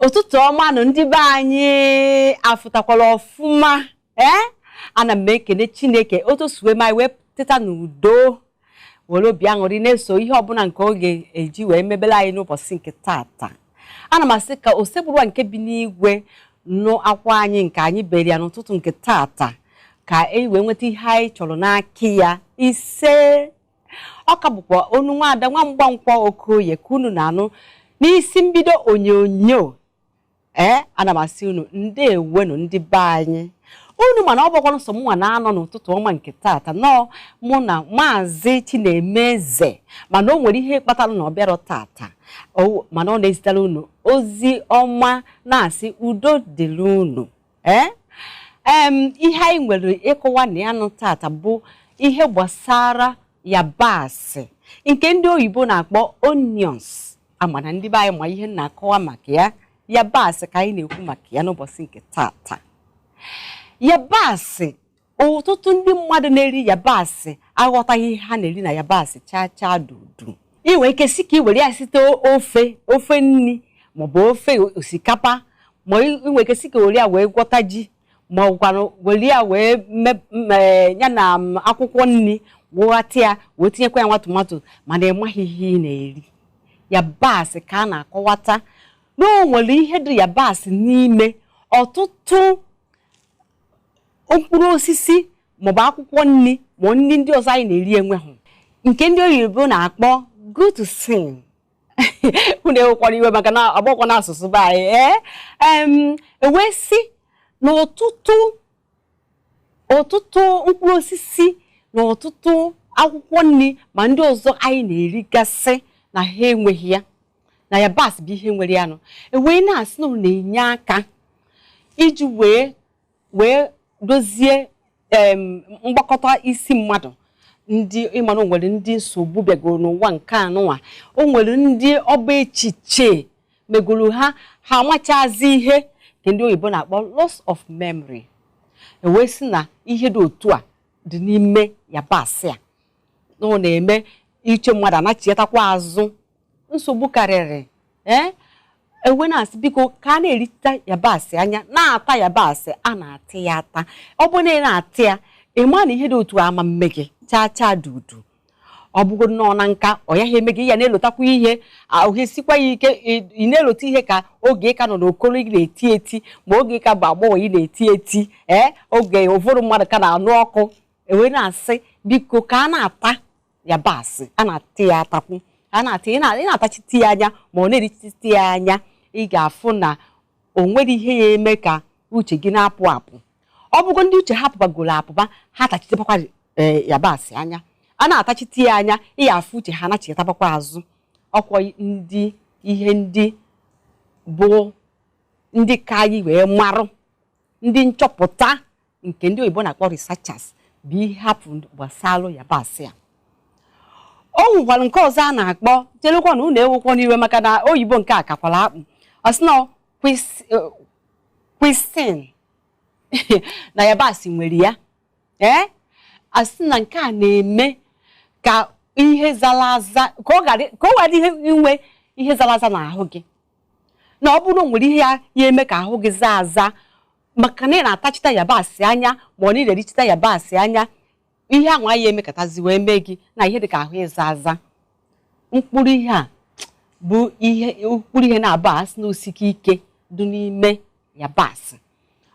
Ụtụtụ ọma nụ, ndị be anyị. Afụtakwala ọfụma? Ee, ana m ekene Chineke otu si wee ma wee teta n'udo, were obi aṅụrị na-eso ihe ọbụla nke ọ ga-eji wee mebere anyị n'ụbọchị nke tata. Ana m asị ka Osebụrụwa nke bi n'igwe nụ akwa anyị nke anyị bere ya n'ụtụtụ nke tata, ka e wee nweta ihe anyị chọrọ n'aka ya. Ise. Ọ ka bụkwa onu nwaada nwa Mgbankwọ Okoye ka unu na-anụ n'isi mbido onyonyo. Ee, ana m asị unu ndewenu, ndị be anyị. Unu mana ọ bụkwa nsọ mụnwa na-anọ n'ụtụtụ ọma nke tata nọọ, mụ na Maazị Chinemeze, mana o nwere ihe kpatara na ọ bịarọ tata, mana ọ na-ezitere unu ozi ọma, na-asị udo dịrị unu. Ee, ihe anyị nwere ịkọwa na ya nụ tata bụ ihe gbasara yabasị nke ndị oyibo na-akpọ onions. Ama na ndị be anyị ma ihe m na-akọwa maka ya. Yabasị ka anyị na-ekwu maka ya n'ụbọchị nke tata. Yabasị, ọtụtụ ndị mmadụ na-eri yabasị aghọtaghị ihe ha na-eri na yabasị chaa chaa dudu. Ị nwere ike si ka ị were ya site ofe nri maọbụ ofe osikapa, ma ị nwere ike si ka were ya wee gwọta ji, ma ọ bụkwanụ were ya wee ya na akwụkwọ nri wụghata ya, wee tinyekwa ya nwa tomato, mana ị maghị ihe ị na-eri. Yabasị ka a na-akọwata na o nwere ihe dị yabasị n'ime ọtụtụ mkpụrụ osisi maọbụ akwụkwọ nri ma nri ndị ọzọ anyị na-eri enweghị, nke ndị oyibo na-akpọ goitrin. Unu ewekwara iwe maka na ọgbọkwa n'asụsụ be anyị. Ee, ewee sị na ọtụtụ mkpụrụ osisi na ọtụtụ akwụkwọ nri ma ndị ọzọ anyị na-erigasị na ha enweghị ya, na yabasị bụ ihe nwere ya nụ. Ewee na-asị na ọ na-enye aka iji wee dozie mgbakọta isi mmadụ. Ndị ịmara, o nwere ndị nsogbu bịagoro n'ụwa nke anụnwa, o nwere ndị ọba echiche megoro ha, ha amachazi ihe nke ndị oyibo na-akpọ loss of memory. Ewee sị na ihe dị otu a dị n'ime yabasị a, na ọ na-eme iche mmadụ anachiatakwa azụ. Nsogbu karịrị. Ee, ewe na-asị, biko, ka a na-erite yabasị anya, na-ata yabasị. A na-ata ya ata. Ọ bụrụ na ị na-ata ya, ị ma na ihe dị otu ama mme gị chaa chaa dudu. Ọ bụgo nnọọ na nka, ọ yaghị eme gị. Ya na-elotakwa ihe ahụ esikwa ya ike. Ị na-elota ihe ka oge ị ka nọ n'okoro ị na-eti eti, ma oge ị ka bụ agbọghọ ị na-eti eti. Ee, oge ụfọdụ mmadụ ka na-anụ ọkụ. Ewee na-asị, biko, ka a na-ata yabasị, a na-ata ya atakwu, a na-ata. Ị na-atachite ya anya ma ọ na-erichite ya anya, ị ga-afụ na o nwere ihe ya eme ka uche gị na-apụ apụ. Ọ bụgo ndị uche ha pụbagoro apụba, ha tachitekwa yabasị anya, a na-atachite ya anya, ị ga-afụ uche ha nachitabakwa azụ. Ọkwọ ndị ihe ndị bụ ndị ka anyị wee marụ, ndị nchọpụta nke ndị oyibo na-akpọ researchers, bụ ihe hapụ gbasalụ yabasị a. O nwekwara nke ọzọ a na-akpọ, chelekwa na unu ewekwa n'iwe maka na oyibo nke a kakwara akpụ, ọ sị na quercetin na yabasị nwere ya. Ee, asị na nke a na-eme ka ihe zara aza, ka ọ ghara ihe inwe ihe zara aza n'ahụ gị, na ọ bụrụ na o nwere ihe ya ya eme ka ahụ gị zaa aza maka na ị na-atachita yabasị anya ma ọ na ị na-erichita yabasị anya, ihe ahụ anyị emekatazi wee mee gị na ihe dịka ahụ ịza aza. Mkpụrụ ihe a bụ ihe mkpụrụ ihe na-aba asị na osike ike dị n'ime yabasị.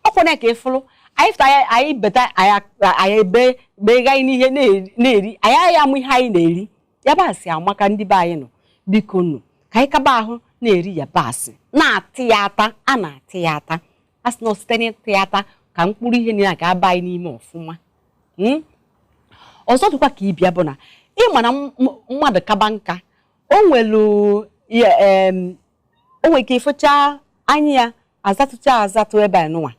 Ọkwa na ka ịfụrụ anyị fụta anyị beta anyị ebe begha n'ihe na-eri anyị, anyị amụ ihe anyị na-eri. Yabasị amaka, ndị be anyị nọ. Biko nụ, ka anyị kaba ahụ na-eri yabasị, na-atị ya ata. A na-atị ya ata. A sị na site n'ịtị ya ata ka mkpụrụ ihe niile ga-aba anyị n'ime ọfụma. Ọzọ dịkwa ka ịbịa bụ na ịma na mmadụ kaba nka, o nwere ike ịfụcha anya ya azatụcha azatụ ebe a nụnwa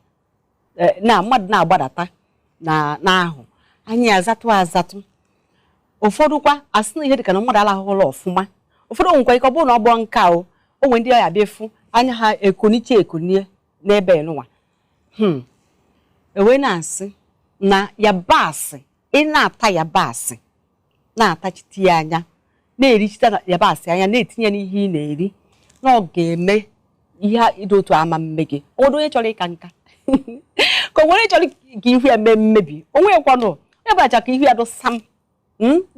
na mmadụ na-agbadata na n'ahụ anya ya azatụ azatụ. Ụfọdụ kwa asị na ihe dịka na mmadụ alahụla ọfụma. Ụfọdụ nwekwa ike ọ bụrụ na ọ gbọọ nka, o nwere ndị ọ ya bịa efu anya ha ekoniche ekonie n'ebe nụnwa. Ewee na-asị na yabasị, ị na-ata yabasị, na-atachite ya anya, na-erichite yabasị anya, na-etinye n'ihe ị na-eri, na ọ ga-eme Ihe ịdị otu ama mme gị. O nwere onye chọrọ ịka nka, ka o nwere chọrọ ka ihu ya mee mmebi? O nwekwanụ onye bụla ka ihu ya dụ sam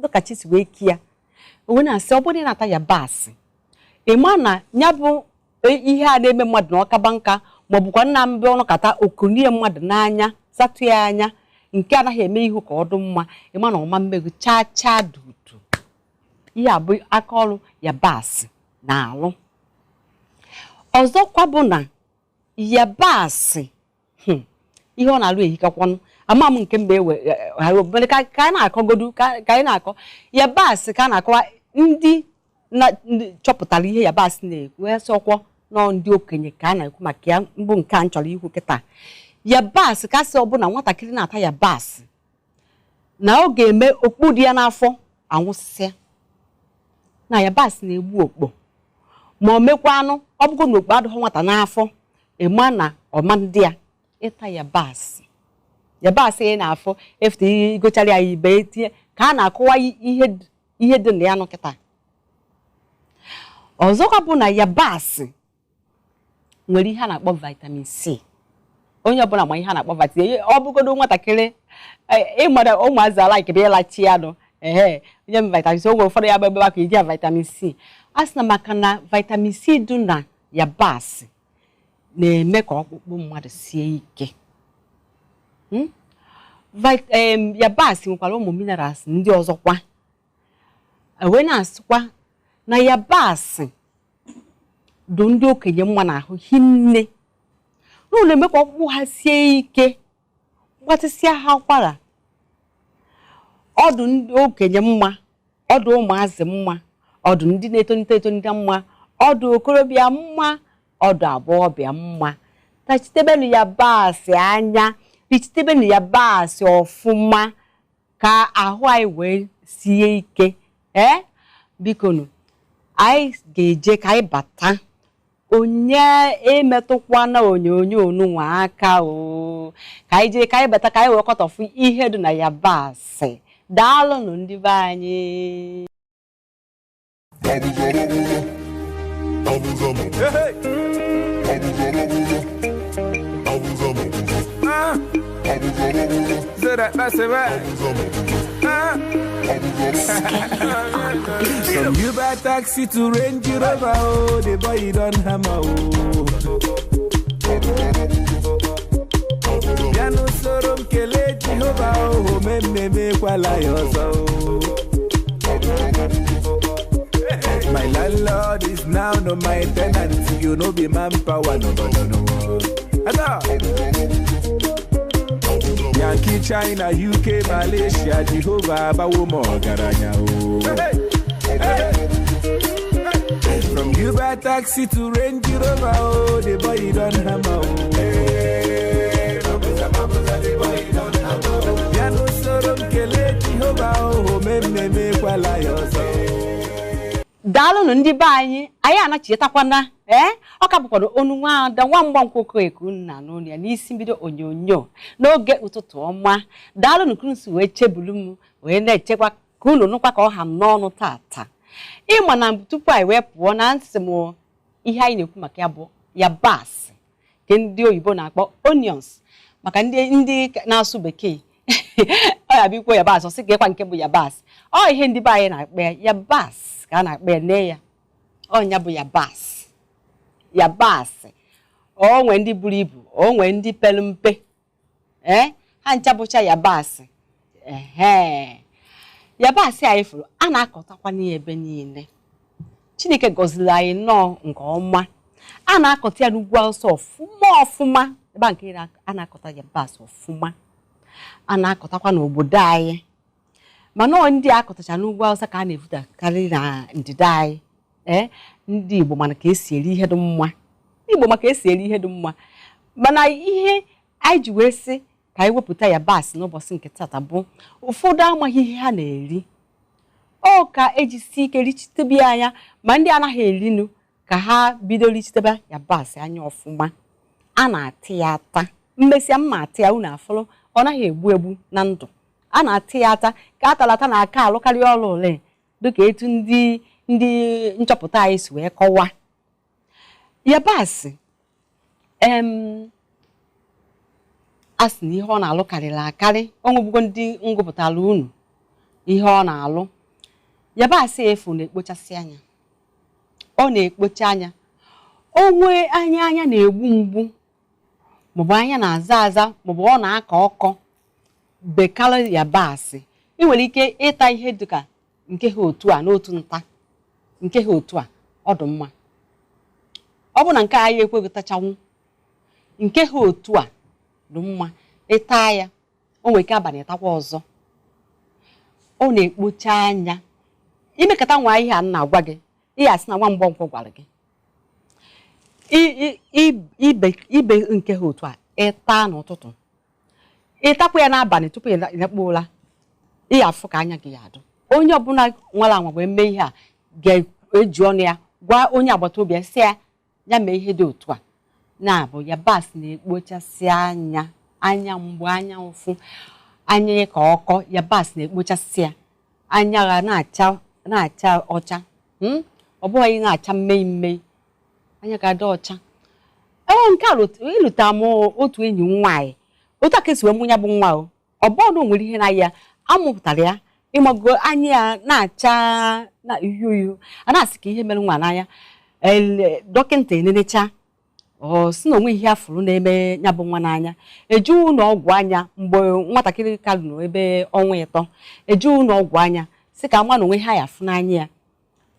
dịka chi si wee ki ya. Onwe na-asị, ọ bụrụ na ị na-ata yabasị, ị ma na ya bụ ihe a na-eme mmadụ na ọkaba nka, ma ọ bụkwa nna mbụ ọnụkata okunie mmadụ n'anya, zatụ ya anya, nke anaghị eme ihu ka ọ dị mma, ị ma na ọma mmeghu chaa chaa dudu. Ihe a bụ aka ọrụ yabasị na-alụ. Ọzọkwa bụ na yabasị, ihe ọ na-alụ ehikakwanụ. Ama m nke mgbe ewe ghara ka a na-akọgodu, ka anyị na-akọ yabasị, ka a na-akọwa ndị chọpụtara ihe yabasị na-ekwu esọkwọ nọ ndị okenye ka a na-ekwu maka ya. Mbụ nke a m chọrọ ikwu kịta, yabasị kasị ọbụla nwatakịrị na-ata yabasị na ọ ga-eme okpu dị ya n'afọ anwụsịa, na yabasị na-egbu okpo. Ma o mekwa anụ, ọ bụgo na okpo adịghị nwata n'afọ, ịma na ọma ndị ya ịta yabasị. Yabasị ị na-afọ efute igochara ya ibe etinye ka a na-akọwa ihe dị na ya nụ kịta. Ọzọkwa bụ na yabasị nwere ihe a na-akpọ vitamin C. Onye ọbụla ma ihe a na-akpọ vitamin C. Ọ bụgodo nwatakịrị, ịmara ụmụazị alaikiri ịlachi ya nụ, ehe, onye m vitamin C. O nwere ụfọdụ ya gbebe maka iji ya vitamin C. A sị na maka na vitamin C dị na yabasị na-eme ka ọkpụkpụ mmadụ sie ike. Yabasị nwekwara ụmụ minerals ndị ọzọkwa. Wee na-asịkwa na yabasị dị ndị okenye mma n'ahụ hinne, na ọ na-eme ka ọkpụkpụ ha sie ike, gbatịsịa ha akwara. Ọdụ ndị okenye mma, ọdụ ụmụazị mma, ọdụ ndị na-etolite etolite mma, ọdụ okorobịa mma, ọdụ agbọghọbịa mma. Tachitebenu yabasị anya, richitebenu yabasị ọfụma ka ahụ anyị wee sie ike. Ee, bikonu, anyị ga-eje ka anyị bata. Onye emetụkwana onyonyo nụnwa aka o, ka anyị jee ka anyị bata, ka anyị wee kọtọfụ ihe dị na yabasị. Daalụnụ, ndị be anyị. Hey, hey. Ah. Say that, that's it, right? Ah. From Uber taxi to Range Rover, oh, the boy don hammer, oh. Bịa n'usoro m kelee Jehova, oh, mmemme kwala ya ọzọ, oh. My landlord is now no my tenant, you no be manpower, no, no, no, no. Ada. Yankee, China, UK, Malaysia, Jehovah, abawo m ọgaranya o. From Uber taxi to Range Rover, oh, the boy don hammer, oh. Bịa n'usoro m kelee Jehova, oh, mmemme kwala ya ọzọ. Daalụnụ, ndị be anyị. Anyị anachitakwana. Ee, ọ ka bụkwara onu nwaada nwa mgbankwoko eku unu na anụ ya n'isi mbido onyonyo n'oge ụtụtụ ọma. Daalụnụ ka wee chebulu m wee na-echekwa ka unu nụkwa ka ọ ha m n'ọnụ tata. Ịma na tupu anyị wee pụọ na nsị m, ihe anyị na-ekwu maka ya bụ yabasị, nke ndị oyibo na-akpọ onions, maka ndị na-asụ bekee. Ọ ya bụ ikwu yabasị, ọ sị ka ịkwa nke bụ yabasị. Ọ ihe ndị be anyị na-akpọ ya yabasị ka a na-akpọ ya. Nee ya, ọnya bụ yabasị. Yabasị o nwee ndị buru ibu, o nwee ndị pere mpe. Ee, ha ncha bụcha yabasị. Ehe, yabasị anyị fụrụ a na-akọtakwa n'ebe niile. Chineke gọziri anyị nnọọ nke ọma. A na-akọta ya n'ugwu Awụsa ọfụma ọfụma, ebe a nke a na-akọta yabasị ọfụma. A na-akọtakwa n'obodo anyị, mana ọ ndị akọtacha n'ugwu Awụsa ka a na-ebutakarị na ndịda anyị. Ee, ndị Igbo mana ka esi eri ihe dị mma, ndị Igbo maka esi eri ihe dị mma. Mana ihe anyị ji wee sị ka anyị wepụta yabasị n'ụbọchị nke tata bụ ụfọdụ amaghị ihe ha na-eri. Ọ ka ejisi ike richitebe ya anya, ma ndị anaghị erinu, ka ha bido richitebe yabasị anya ọfụma. A na-atị ya ata, mmesịa mma atị ya unu afụrụ, ọ naghị egbu egbu na ndụ. A na-atị ya ata ka a tara ata na aka alụkarị ọrụ ole, dịka etu ndị nchọpụta anyị si wee kọwaa. Yabasị, a sị na ihe ọ na-alụ karịrị akarị. O nwebugo ndị ngụpụtara unu ihe ọ na-alụ. Yabasị efu na-ekpochasị anya, ọ na-ekpocha anya. O nwee anya anya na-egbu mgbu, maọbụ anya na-aza aza, maọbụ ọ na-akọ ọkọ, bekara yabasị. Ị nwere ike ịta ihe dịka nke ha otu a n'otu nta, nke ha otu a, ọ dị mma. Ọ bụ na nke a ya ekweghị tachanwu, nke ha otu a dị mma. Ịta ya, o nwere ike abalị ịtakwa ọzọ. Ọ na-ekpocha anya. Imekata nwa ihe a m na-agwa gị, ị ya asị na nwa Mgbankwọ gwara gị. Ibe nke ha otu a, ịta n'ụtụtụ, ịtakwa ya n'abalị tupu ị lakpuo ụra, ị ya afụ ka anya gị ya adụ. Onye ọbụla nwara anwa wee mee ihe a ga-eji ọnụ ya gwa onye agbata obi ya, sị ya ya mee ihe dị otu a. Na-abụ yabasị na-ekpochasị anya, anya mgbu, anya ụfụ, anya ka ọkọ, yabasị na-ekpochasị ya. Anya ha na-acha na-acha ọcha, ọ bụghị na-acha mmei mmei, anya ga-adị ọcha. Ee, nke a ịlụta m otu enyi m nwaanyị, otu a ka esi wee mụ ya bụ nwa. O ọ bụrụ na o nwere ihe na ya amụpụtara ya, ịmago, anya ya na-acha na uhie uhie, a na-asị ka ihe mere nwa n'anya. Ele dọkịta enenecha, ọ sị na onwe ihe afụrụ na-eme ya bụ nwa n'anya. Eju ụlọ ọgwụ anya mgbe nwatakịrị ka nọ ebe ọnwa 3, eju ụlọ ọgwụ anya sị ka nwa na onwe ha ya afụ n'anya ya.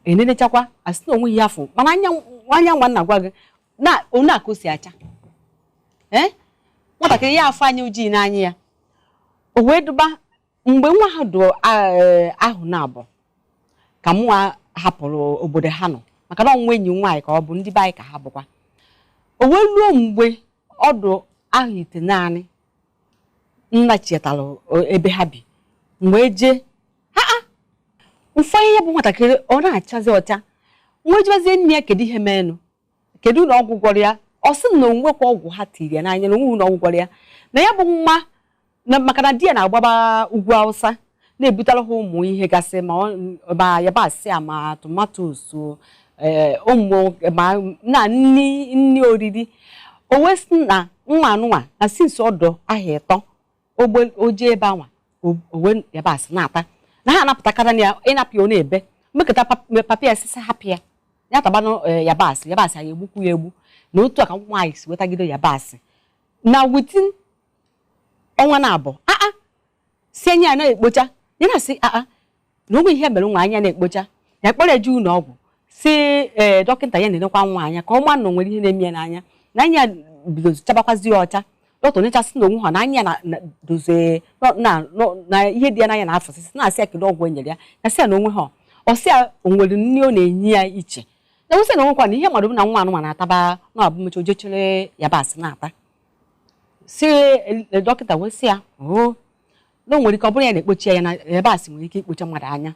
Enenechakwa, asị na onwe ihe afụ, mana anya anya nwa nna gwa gị na onu a ka o si acha. Ee, nwatakịrị ya afụ anya ojii n'anya ya. O wee duba mgbe nwa ha dụ ahụ na-abụ ka mụnwa hapụrụ obodo ha nọ, maka na ọnwa enyi m nwaanyị ka ọ bụ, ndị be anyị ka ha bụkwa. O wee ruo mgbe ọdụ ahụ 9 nna chetara ebe ha bi, wee jee ha a mfe ihe bụ nwatakịrị ọ na-achazi ọcha. Wee jụbazie nne ya, kedu ihe menụ, kedu ụlọ ọgwụ gwọrọ ya? Ọ sị na onwekwa ọgwụ ha tiri ya n'anya, na onwe ụlọ ọgwụ gwọrọ ya, na ya bụ nwa na maka na di ya na-agbaba ugwu Awụsa na-ebutara ha ụmụ ihe gasị, ma ma yabasị a, ma tomatoes, ee, ụmụ ma na nni nni oriri. O wee sị na nwa anụnwa na since ọdụ ahụ 3, ogbe oje ebe anwa, o wee yabasị na-ata na ha anapụtakara ya. Ịnapụ ya, ọ na-ebe mmekọta. Papa ya sisi hapụ ya, ya tabanụ yabasị. Yabasị anyị egbukwu ya egbu. Na otu a ka nwaanyị si wetagide yabasị na within ọnwa na-abụ aa si enye ya na-ekpocha ya, na-asị aa na onwe ihe mere nwa anya na-ekpocha ya. Kpọrọ eje ụlọ ọgwụ, si ee dọkịta ya na-enekwa nwa anya ka ọ ma na o nwere ihe na-eme ya n'anya, na anya bido chabakwazi ya ọcha. Dọkịta onechasị na onwe ha na anya na dozie na ihe dị ya n'anya na-afụsịsị, na-asị ya kedu ọgwụ e nyere ya. Ya sị ya na onwe ha, ọ sị ya o nwere nri ọ na-enye ya iche, na wụsị na onwekwa na ihe mmadụ bụ na nwa anụmanụ na-ataba na-abụ mecha oje chere yabasị na-ata. Si dọkịta wee sị ya oo, na o nwere ike ọ bụrụ ya na-ekpochi ya na yabasị nwere ike ikpocha mmadụ anya.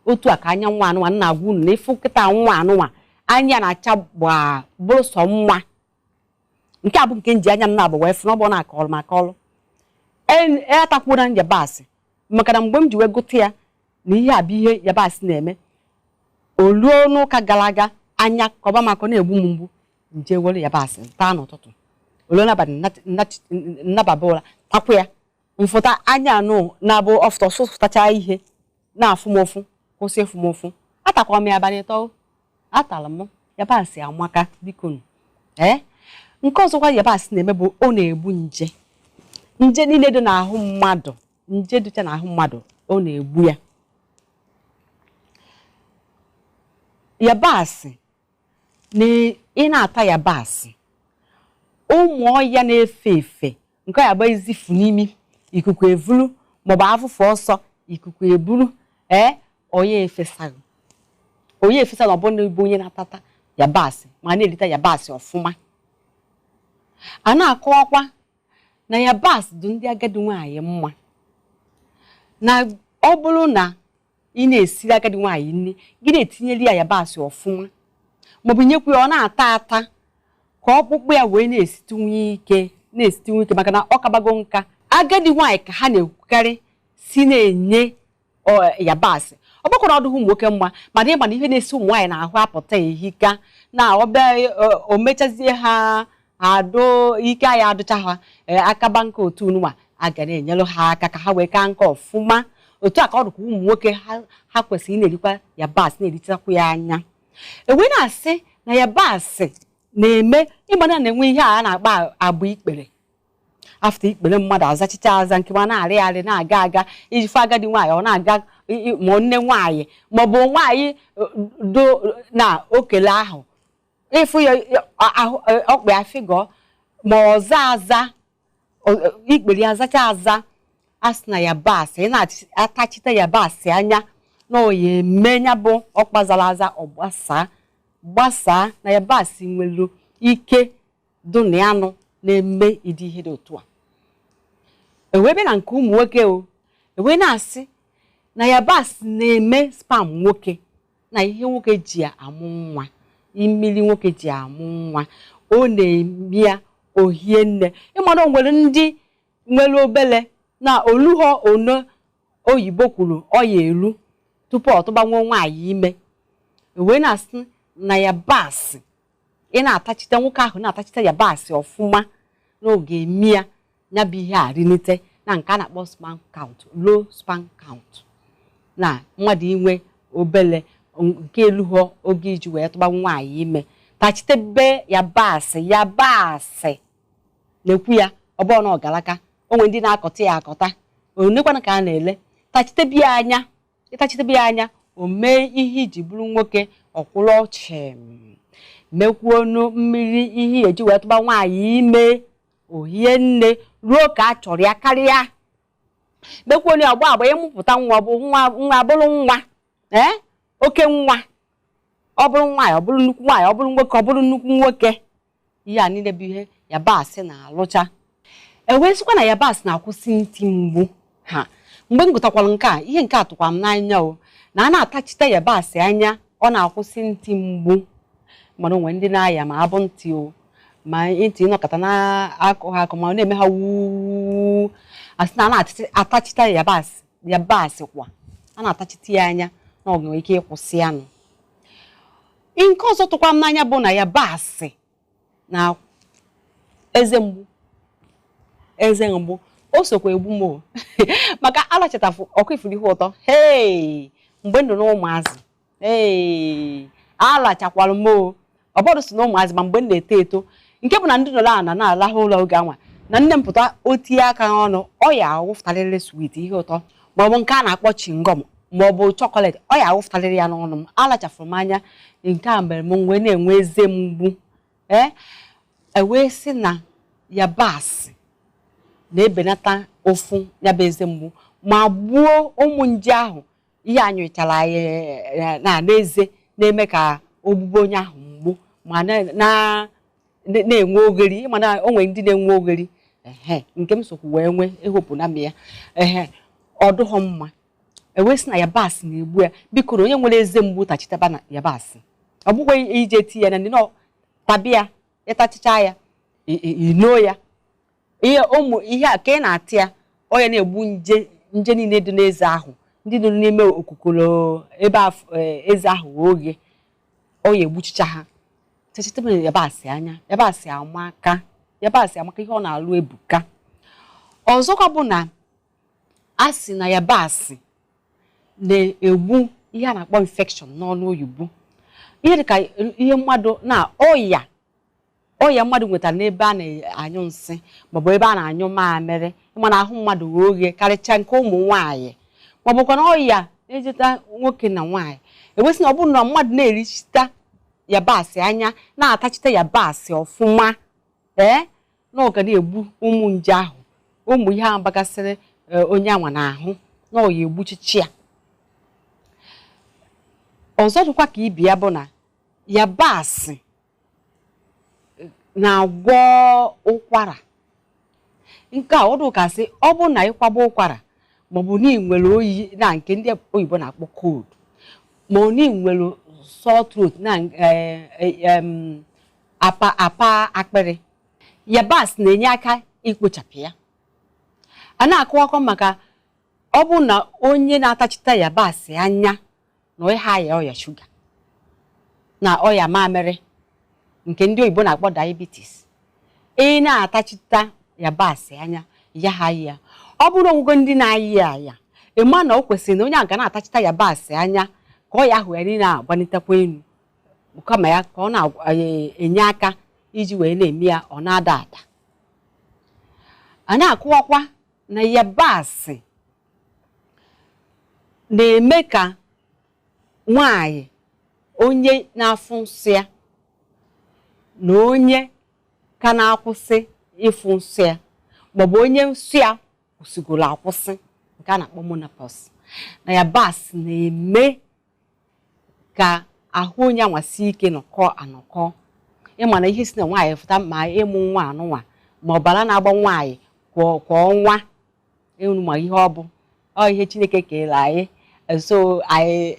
Otu a ka anya nwa anụnwa na-agwa unu na ịfụ kịta, nwa anụnwa anya na-acha gbaa, bụrụ sọ nwa. Nke a bụ nke m ji anya m na-abụ wee fụ na ọ bụ na akọọlụ m akọọlụ atakwuo na yabasị, maka na mgbe m ji wee gụta ya na ihe a bụ ihe yabasị na-eme. O ruo n'ụka gara aga, anya kọba m akọ na-egbu m mgbu, nje were yabasị taa n'ụtụtụ, o ruo n'abalị nnababa ụra, takwa ya, mfụta anya anụ na-abụ ọfụta ọsụfụtacha ihe na-afụ m ụfụ, kwụsị ịfụ m ụfụ. Atakwa m ya abalị 3, atara m yabasị. Amaka, biko nụ. Ee, nke ọzọkwa yabasị na-eme bụ ọ na-egbu nje, nje niile dị n'ahụ mmadụ, nje dịcha n'ahụ mmadụ, ọ na-egbu ya. Yabasị na ị na-ata yabasị, ụmụ ọya na-efe efe nke ya bụ izifu n'imi, ikuku evuru, maọbụ afụfụ ọsọ ikuku eburu, ee, onye efesaghị onye efesa na ọ bụrụ na ịbụ onye na-atata yabasị ma na-erita yabasị ọfụma. A na-akọwakwa na yabasị dị ndị agadi nwaanyị mma, na ọ bụrụ na ị na-esiri agadi nwaanyị nri, gị na-etinyere ya yabasị ọfụma, maọbụ nyekwa ya ọ na-ata ata, ka ọkpụkpụ ya wee na-esitinwu ike, na-esitinwu ike, maka na ọ kabago nka. Agadi nwaanyị ka ha na-ekwukarị si na-enye yabasị. Ọ bụkwara ọdụghị ụmụ nwoke mma, mana ịma na ihe na-esi ụmụ nwaanyị na-ahụ apụta ehika. Na ọbịa o mechazie ha adụ ike ya adụcha ha akaba nke otu nwa a ga na-enyere ha aka ka ha wee kaa nka ọfụma. Otu a ka ọ dịkwa ụmụ nwoke, ha kwesịrị ị na-erikwa yabasị, na-erichakwa ya anya. Ewee na-asị na yabasị na-eme ịgbana na-enwe ihe a na-akpa agbụ ikpere, after ikpere mmadụ azachicha aza, nke ma na-arị arị na-aga aga iji fụ agadi nwaanyị, ọ na-aga ma nne nwaanyị maọbụ nwaanyị do na okele ahụ, ịfụ ya ahụ ọkpa ya figọ ma ọza aza, ikpere ya azacha aza. A sị na yabasị, ị na-atachite yabasị anya na ọ ya eme ya bụ ọkpa zara aza ọ gbasaa gbasaa. Na yabasị nwere ike dụ na anụ na-eme ịdị ihe dị otu a. Ewee bịa na nke ụmụ nwoke o, ewee na-asị na yabasị na-eme sperm nwoke, na ihe nwoke ji amụ nwa, mmiri nwoke ji amụ nwa, ọ na-eme ya ohie nne. Ịmara o nwere ndị nwere obele na oluho ono oyibo kwuru ọ ya eru tupu ọ tụbanwuo nwaanyị ime. Wee na-asị na yabasị, ị na-atachite, nwoke ahụ na-atachite yabasị ọfụma n'oge emi ya, ya bụ ihe arinite na nke a na-akpọ sperm count, low sperm count, na mmadụ inwe obele nke elughọ oge iji wee tụba nwaanyị ime. Tachitebe yabasị, yabasị na-ekwu ya ọ bụrụ na ọ galaka o nwere ndị na-akọta ya akọta onekwana ka a na-ele. Tachitebe ya anya, ịtachitebe ya anya, o mee ihe iji bụrụ nwoke ọkwụrụ ọchịm, mekwuonu mmiri ihe eji wee tụba nwaanyị ime ohie nne ruo ka a chọrọ ya karịa, mekwuonu ya ọgba agba ịmụpụta nwa bụ nwa, nwa bụrụ nwa ee oke nwa, ọ bụrụ nwaanyị ọ bụrụ nnukwu nwaanyị, ọ bụrụ nwoke ọ bụrụ nnukwu nwoke. Ihe a niile bụ ihe yabasị na-alụcha. E wee sịkwa na yabasị na-akwụsị ntị mgbu ha. Mgbe m gụtakwara nke a, ihe nke a tụkwa m n'anya o na a na-atachite yabasị anya, ọ na-akwụsị ntị mgbu. Mana onwe ndị na-aya ma abụ ntị o ma ntị ịnọkọta na-akụ ha akụ ma ọ na-eme ha wuuu, asị na a na-atachite yabasị, yabasị kwa a na-atachite ya anya na ọ nwere ike ịkwụsị ya. Nụ nke ọzọ tụkwa m n'anya bụ na yabasị na eze mgbu, eze mgbu o sokwa egbu m o, maka alachatafụ ọkụ ifuru ihe ụtọ. Hei, mgbe ndụ na ụmụazị, ee, alachakwara m o. Ọ bụrụ si na ụmụazị, ma mgbe m na-eto eto, nke bụ na ndị nọrọ ana na-alahụ ụlọ oge anwa na nne m pụta, o tinye aka n'ọnụ, ọ ya awụfụtarịrị sweet, ihe ụtọ, maọbụ nke a na-akpọ chewing gum maọbụ chocolate, ọ ya awụfụtarịrị ya n'ọnụ m. Alachafụrụ m anya, nke a mere m wee na-enwe eze mgbu. Ee, ewee sị na yabasị na-ebenata ụfụ ya bụ eze mgbu ma gbuo ụmụ nje ahụ ihe a nyụchara anyị na n'eze na-eme ka ogbugbo onye ahụ mgbu ma na-enwe ogheri. Mana o nwere ndị na-enwe ogheri, ehe, nke m sokwu wee nwee ehopụ na m ya, ehe, ọ dụghọ mma. Ewee sị na yabasị na-egbu ya. Biko, na onye nwere eze mgbu tachitaba na yabasị, ọ bụkwa ije ti ya na ndị nọ tabịa, ịtachicha ya ino ya, ihe ụmụ ihe a ka ị na-atị ya, ọ ya na-egbu nje, nje niile dị n'eze ahụ, ndị nọ n'ime okukoro ebe eze ahụ wee oghe, ọ ya egbuchicha ha. Techitebe yabasị anya, yabasị amaka, yabasị amaka, ihe ọ na-alụ ebuka. Ọzọkwa bụ na a sị na yabasị na-egbu ihe a na-akpọ infection n'ọnụ oyibo, ihe dịka ihe mmadụ na ọya, ọya mmadụ nwetara n'ebe a na-anyụ nsị maọbụ ebe a na-anyụ mamịrị, mana ahụ mmadụ ghee oghe, karịchaa nke ụmụ nwaanyị, maọbụkwa na ọya na-ejeta nwoke na nwaanyị. Ewesị na ọ bụrụ na mmadụ na-erichita yabasị anya, na-atachite yabasị ọfụma, ee, na ọ ga na-egbu ụmụ nje ahụ, ụmụ ihe ahụ bagasịrị onye anwa n'ahụ, na ọ ya egbuchichi ya. Ọzọ dịkwa ka ibi ya bụ na yabasị na-agwọ ụkwara. Nke a ọdụ kasị ọ bụ na ịkwaba ụkwara maọbụ na ị nwere oyi na nke ndị oyibo na-akpọ cold, ma ọ na ị nwere sore throat na apa apa akpịrị, yabasị na-enye aka ikpochapụ ya. A na-akọwakọ maka ọ bụ na onye na-atachite yabasị anya na ọya ya ọya shuga na ọya mamịrị. Nke ndị oyibo na-akpọ diabetes. Ị na-atachita yabasị anya ya ha ya, ọ bụrụ onwego ndị na-ayị ya aya, ịma na o kwesịrị na onye a ga na-atachita yabasị anya ka ọ ya ahụ ya niile agbanitekwa elu, kama ya ka ọ na-enye aka iji wee na-eme ya ọ na-ada ada. A na-akụwakwa na yabasị na-eme ka nwanyị onye na-afụ nsọ ya na onye ka na-akwụsị ịfụ nsọ ya, maọbụ onye nsọ ya kwụsịgoro akwụsị, nke a na-akpọ menopause, na yabasị na-eme ka ahụ onye anwa sie ike nọkọ anọkọ. Ịma na ihe si na nwaanyị fụta, ma ịmụ nwa anụnwa, ma ọbara na-agba nwaanyị kwa ọnwa enu, ma ihe ọ bụ ọ ihe Chineke kere anyị. So anyị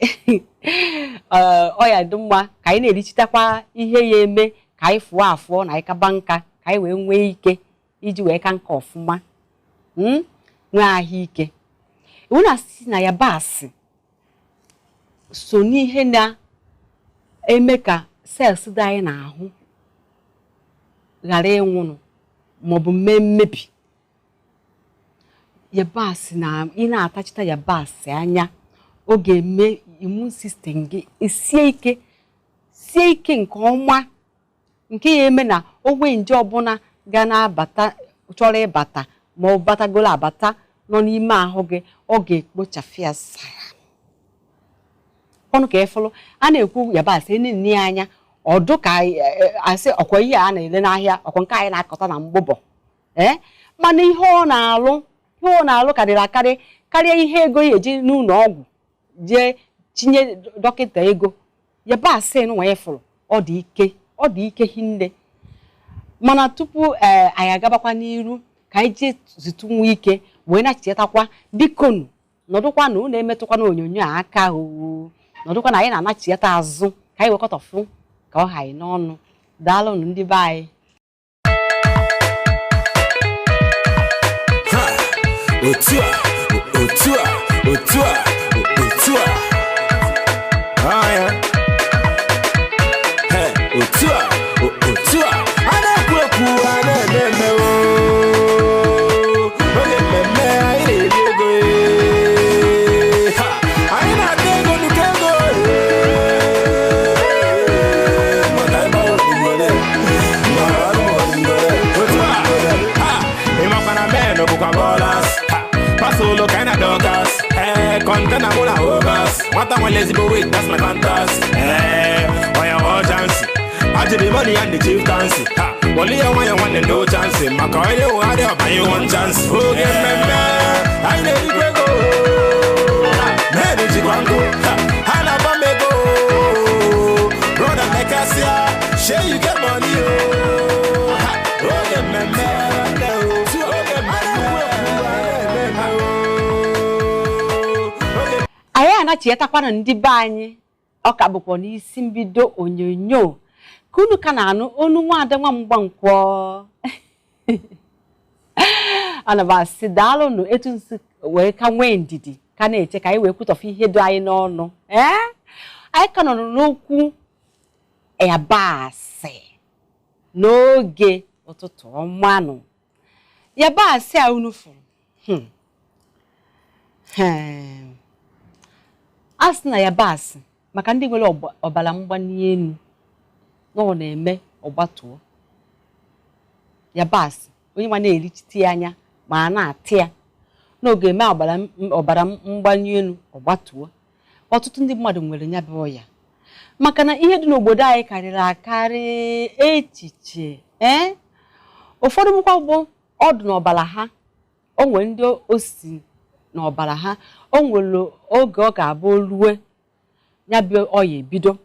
ọ ya dị mma ka anyị na-erichitakwa ihe ya eme ka anyị fụọ afụọ na anyị kaba nka, ka anyị wee nwee ike iji wee ka nka ọfụma, nwee ahụike. Iwu na-asị na yabasị so n'ihe na-eme ka cells dị anyị n'ahụ ghara ịnwụnụ maọbụ mee mmebi. Yabasị na ị na-atachita yabasị anya, ọ ga-eme immune system gị esie ike, sie ike nke ọma, nke ya eme na onwe nje ọbụla ga na-abata, chọrọ ịbata ma ọ batagolo abata nọ n'ime ahụ gị, ọ ga-ekpochafụ ya sara ọnụ. Ka ịfụlụ a na-ekwu yabasị nne ya anya, ọdụ ka asị ọkwa ihe a na-ele n'ahịa, ọkwa nke anyị na-akọta na mgbụbọ ee. Mana ihe ọ na-alụ karịrị akarị karịa ihe ego ya eji n'ụlọ ọgwụ jee tinye dọkịta ego. Yabasị nwa ịfụrụ, ọ dị ike, ọ dị ike hinne. Mana tupu ee anyị agabakwa n'iru, ka anyị jee zụtụ nwa ike wee na-chetakwa. Bikonu, nọdụkwa na unu emetụkwana onyonyo a aka oo. Nọdụkwa na anyị na-anachiata azụ ka anyị wekọtọfụ ka ọ ha anyị n'ọnụ. Daalụnụ, ndị be anyị. Ha! Otu a, otu a, otu a, otu a. Ah, ya. He, otu a, otu a. A na-ekwu ekwu, a na-eme eme oo. Oge mmemme anyị na-eri ego ee. Ha! Anyị na-ata ego nnukwu ego ee. Maka ebe ọ dị nwere, maka ebe ọ dị nwere. Otu a, ha! Ị makwa na men bụkwa ballers. Ha! Pasolo kind of doggers. Eh, container mụ na overs. Nwata nwere ezigbo weight, that's my fantasy. Eh, oya one chance. Ajiri money and the chieftaincy. Ha! Wọli ya nwayọ nwanne, no chance. Maka onye ụgharị ọbanye one chance. Oge mmemme, anyị na-erikwa ego. Men jikwa nkụ. Ha! Ha na-agba m ego. Brother mekasịa, shey you get money o. Ha! Oge mmemme, nwanne o. Oge mmemme, o. Oge Anyị anachiatakwana, ndị be anyị. Ọ ka bụkwa n'isi mbido onyonyo ka unu ka na-anụ onu nwaada nwa Mgbankwọ. Ana m asị daalụnụ etu nsi wee ka nwee ndidi ka na-eche ka anyị wee kwutọfụ ihe dị anyị n'ọnụ. Ee, anyị ka nọ n'okwu yabasị n'oge ụtụtụ ọmanụ. Yabasị a unu fụrụ, a sị na yabasị maka ndị nwere ọbara mgbali elu, na ọ na-eme ọgbatuo. Yabasị, onye nwa na-erichite ya anya ma a na-atị ya n'oge eme ọbara mgbali elu ọgbatuo. Ọtụtụ ndị mmadụ nwere ya bụ ọya, maka na ihe dị n'obodo anyị karịrị akarị echiche. Ee, ụfọdụ bụkwa bụ ọdụ n'ọbara ha. O nwere ndị o si n'ọbara ha, o nwere oge ọ ga-abụ rue, ya bụ ọya ebido.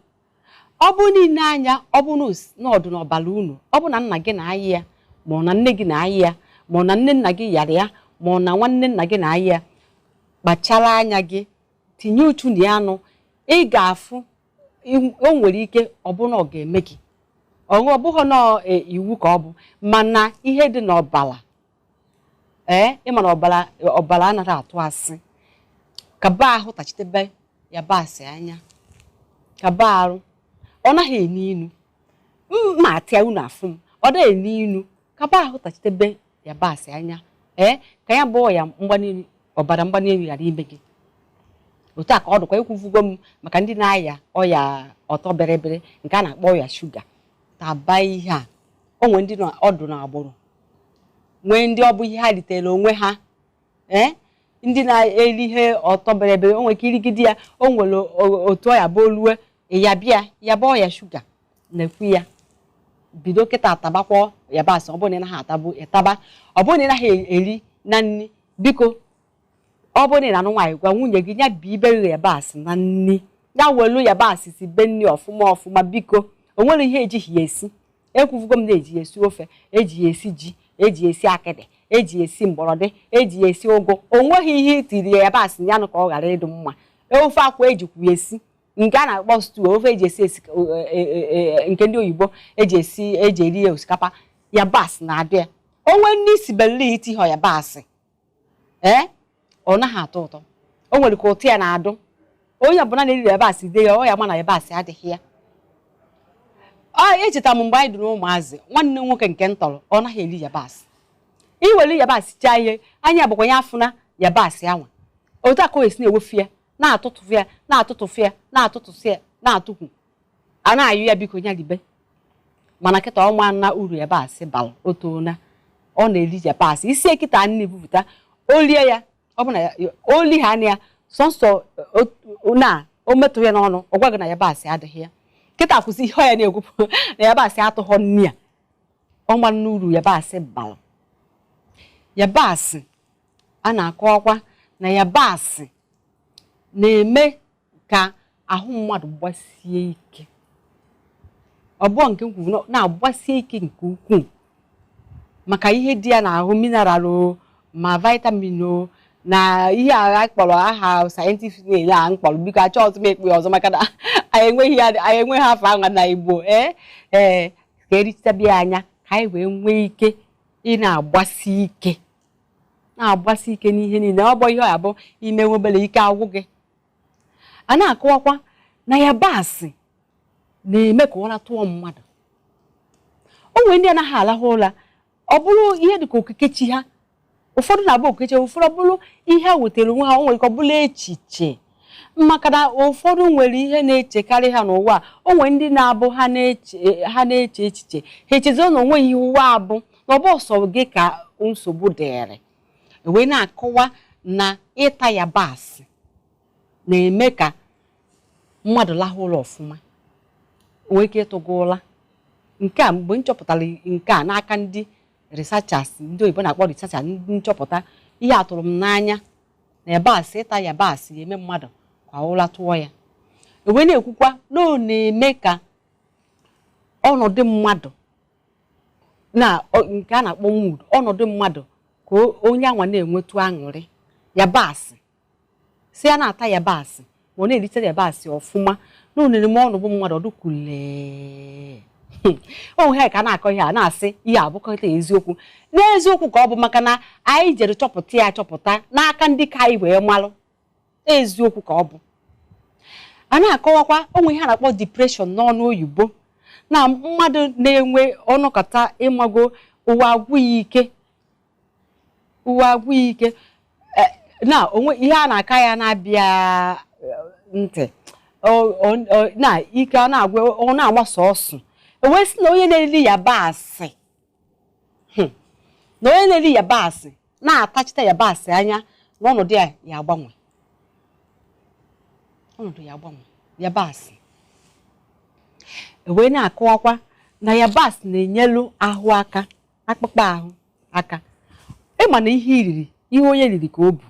Ọ bụ niile anya, ọ bụ na ọdụ n'ọbara unu, ọ bụ na nna gị na-ayị ya, ma ọ na nne gị na-ayị ya, ma ọ na nne nna gị yara ya, ma ọ na nwanne nna gị na-ayị ya, kpachara anya gị, tinye uchu na ya anụ. Ị ga-afụ o nwere ike ọ bụ na ọ ga-eme gị ọṅụ. Ọ bụghị na iwu ka ọ bụ, mana ihe dị n'ọbara, ee, ịma na ọbara anaghị atụ asị. Kaba ahụ tachitebe yabasị anya, kaba arụ, ọ naghị enu inu. Mma atịa unu afụ m, ọ dịghị n'inu kaba ahụ tachitebe yabasị anya, ee, ka ya bụ ọya mgbali ọbara mgbali elu ghara ime gị. Otu a ka ọ dịkwa. Ekwuvugo m maka ndị na-aya ọya ọtọ bịrịbịrị, nke a na-akpọ ọya shuga. Taba ihe a. O nwee ndị nọ ọdụ n'agbụrụ, nwee ndị ọ bụ ihe ha ritere onwe ha, ee, ndị na-eri ihe ọtọ bịrịbịrị. O nwere ike irigide ya, o nwere otu ọya bụ olue ya bịa ya bụ ọya shuga na-ekwu ya. Bido kịta tabakwa yabasị. Ọ bụrụ na ị naghị atabu, ịtaba. Ọ bụrụ na ị naghị eri na nri, biko, ọ bụrụ na ị na-anụ nwaanyị, gwa nwunye gị ya bi ibere yabasị na nri, ya welu yabasị si be nri ọfụma ọfụma. Biko, o nwere ihe ejighị ya esi. Ekwuvugo m na eji ya esi ofe, eji ya esi ji, eji ya esi akịdị, eji ya esi mgbọrọdị, eji ya esi ụgụ. O nweghị ihe itiri ya yabasị ya nụ ka ọ ghara ịdị mma. Ofe akwa ejikwa ya esi, nke a na-akpọ stew, ofe eji esi nke ndị oyibo eji esi, eji eri ya osikapa, yabasị na-adị ya. Onwe ndị isi belili itigho yabasị, ee, ọ naghị atọ ụtọ. O nwere ka ụtọ ya na-adụ. Onye ọbụla na-eri yabasị de ya, ọ ya ma na yabasị adịghị ya. Ọ echetara m mgbe anyị dị n'ụmụazị, nwanne m nwoke nke m tọrọ, ọ naghị eri yabasị. Iwere yabasị chaa ihe anya bụkwa ya afụna yabasị anwa. Otu a ka o esi na-ewefu ya, na-atụtụfu ya, na-atụtụfu ya, na-atụtụsị ya, na-atụkwu a na-ayụ ya, biko ya ribe. Mana kịta ọnwa na uru yabasị bara otu na ọ na-eri yabasị isi kịta nne bupụta o lie ya. Ọ bụ na oli ha anya ya sọnsọ na o metụ ya n'ọnụ, ọ gwa gị na yabasị adịghị ya. Kịta kwụsị ihe ọ ya na-ekwupụ na yabasị atụghọ nni a. Ọma n'uru yabasị bara. Yabasị a na-akọwakwa na yabasị na-eme ka ahụ mmadụ gbasie ike. Ọ bụọ nke m kwuru na-agbasie ike nke ukwuu maka ihe dị ya n'ahụ, mineral o ma vitamin o na ihe a kpọrọ aha scientific name a mkpọrọ. Biko, achọ ọzọ m ekpe ọzọ maka na anyị enweghị ya, anyị enweghị afọ ahụ na Igbo. Ee, ka erichitabe anya ka anyị wee nwee ike ị na-agbasi ike, na-agbasi ike n'ihe niile. Ọ bụ ihe ọ ya bụ ime nwebere ike agwụ gị. A na-akọwakwa na yabasị na-eme ka ụra tụọ mmadụ. O nwere ndị anaghị alahụ ụra, ọ bụrụ ihe dịka okike chi ha. Ụfọdụ na-abụ okike, ụfọdụ bụrụ ihe ha wetara onwe ha. O nwere ike ọ bụrụ echiche, maka na ụfọdụ nwere ihe na-echekarị ha n'ụwa a. O nwere ndị na-abụ ha na-eche echiche, ha echezo na onweghị ihe ụwa abụ, na ọ bụ ọsọ gị ka nsogbu dịrị. Wee na-akọwa na ịta yabasị na-eme ka mmadụ lahụ ụra ọfụma, nwee ike ịtụga ụra. Nke a, mgbe m chọpụtara nke a n'aka ndị researchers, ndị oyibo na-akpọ researchers, ndị nchọpụta, ihe a tụrụ m n'anya na yabasị, ịta yabasị ga-eme mmadụ ka ụra tụọ ya. Wee na-ekwukwa na ọ na-eme ka ọnọdụ mmadụ na nke a na-akpọ mood, ọnọdụ mmadụ, ka onye anwa na-enwetu aṅụrị. Yabasị si ya na-ata yabasị, ma ọ na-ericha yabasị ọfụma na onere m ọnọdụ mmadụ ọdụkwulee onwe ha. Ka a na-akọ ihe a na-asị ihe abụkọta eziokwu n'eziokwu ka ọ bụ, maka na anyị jere chọpụta ya, chọpụta n'aka ndị ka anyị wee malụ eziokwu ka ọ bụ. A na-akọwakwa onwe ihe a na-akpọ depression n'ọnụ oyibo, na mmadụ na-enwe ọnọkọta ịmago ụwa agwụ ya ike, ụwa agwụ ya ike, na onwe ihe a na-aka ya na-abịa ntị na ike a na-agwụ, ọ na-agbasa ọsụ. Wee sị na onye na-eri yabasị, na onye na-eri yabasị na-atachite yabasị anya, na ọnọdụ ya ya agbanwe, ọnọdụ ya agbanwe. Yabasị wee na-akọwakwa na yabasị na-enyelu ahụ aka, akpụkpọ ahụ aka. Ịma na ihe iriri, ihe onye riri ka o bu,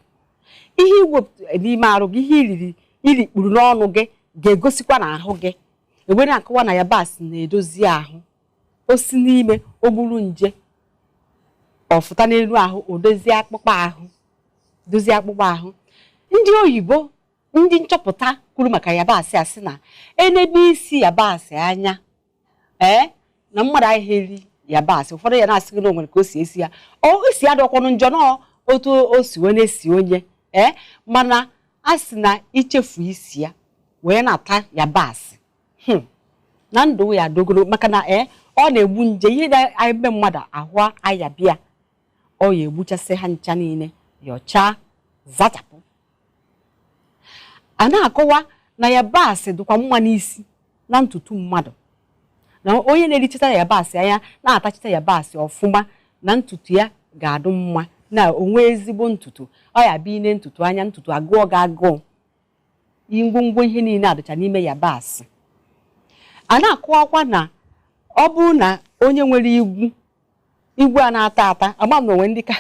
ihe iwepụta n'ime arụ gị, ihe iriri irikpuru n'ọnụ gị ga-egosikwa n'ahụ gị. Ewee na-akọwa na yabasị na-edozi ahụ. O si n'ime o gburu nje ọfụta n'elu ahụ, o dozie akpụkpọ ahụ, dozie akpụkpọ ahụ. Ndị oyibo, ndị nchọpụta kwuru maka yabasị a sị na enebe isi yabasị anya, ee, na mmadụ ahịa eri yabasị. Ụfọdụ ya na-asị gị na o nwere ka o si esi ya, o si adọkwanụ njọ nọọ otu o si wee na-esi onye, ee, mana a sị na ichefu isi ya wee na-ata yabasị. Na ndụ ya dogolo, maka na ọ na-egbu nje ihe na-eme mmadụ ahụ ayabịa, ọ ya egbuchasị ha ncha niile, yọchaa, zachapụ. A na-akọwa na yabasị dịkwa mma n'isi na ntutu mmadụ, na onye na-erichita yabasị anya, na-atachita yabasị ọfụma, na ntutu ya ga-adụ mma, na onwe ezigbo ntutu. Ọ ya bụ ine ntutu anya, ntutu agụọ ga-agụụ. Ngwongwo ihe niile adịcha n'ime yabasị. A na-akọwakwa na ọ bụrụ na onye nwere igwu, igwu a na-ata ata, ama m na onwe ndị ka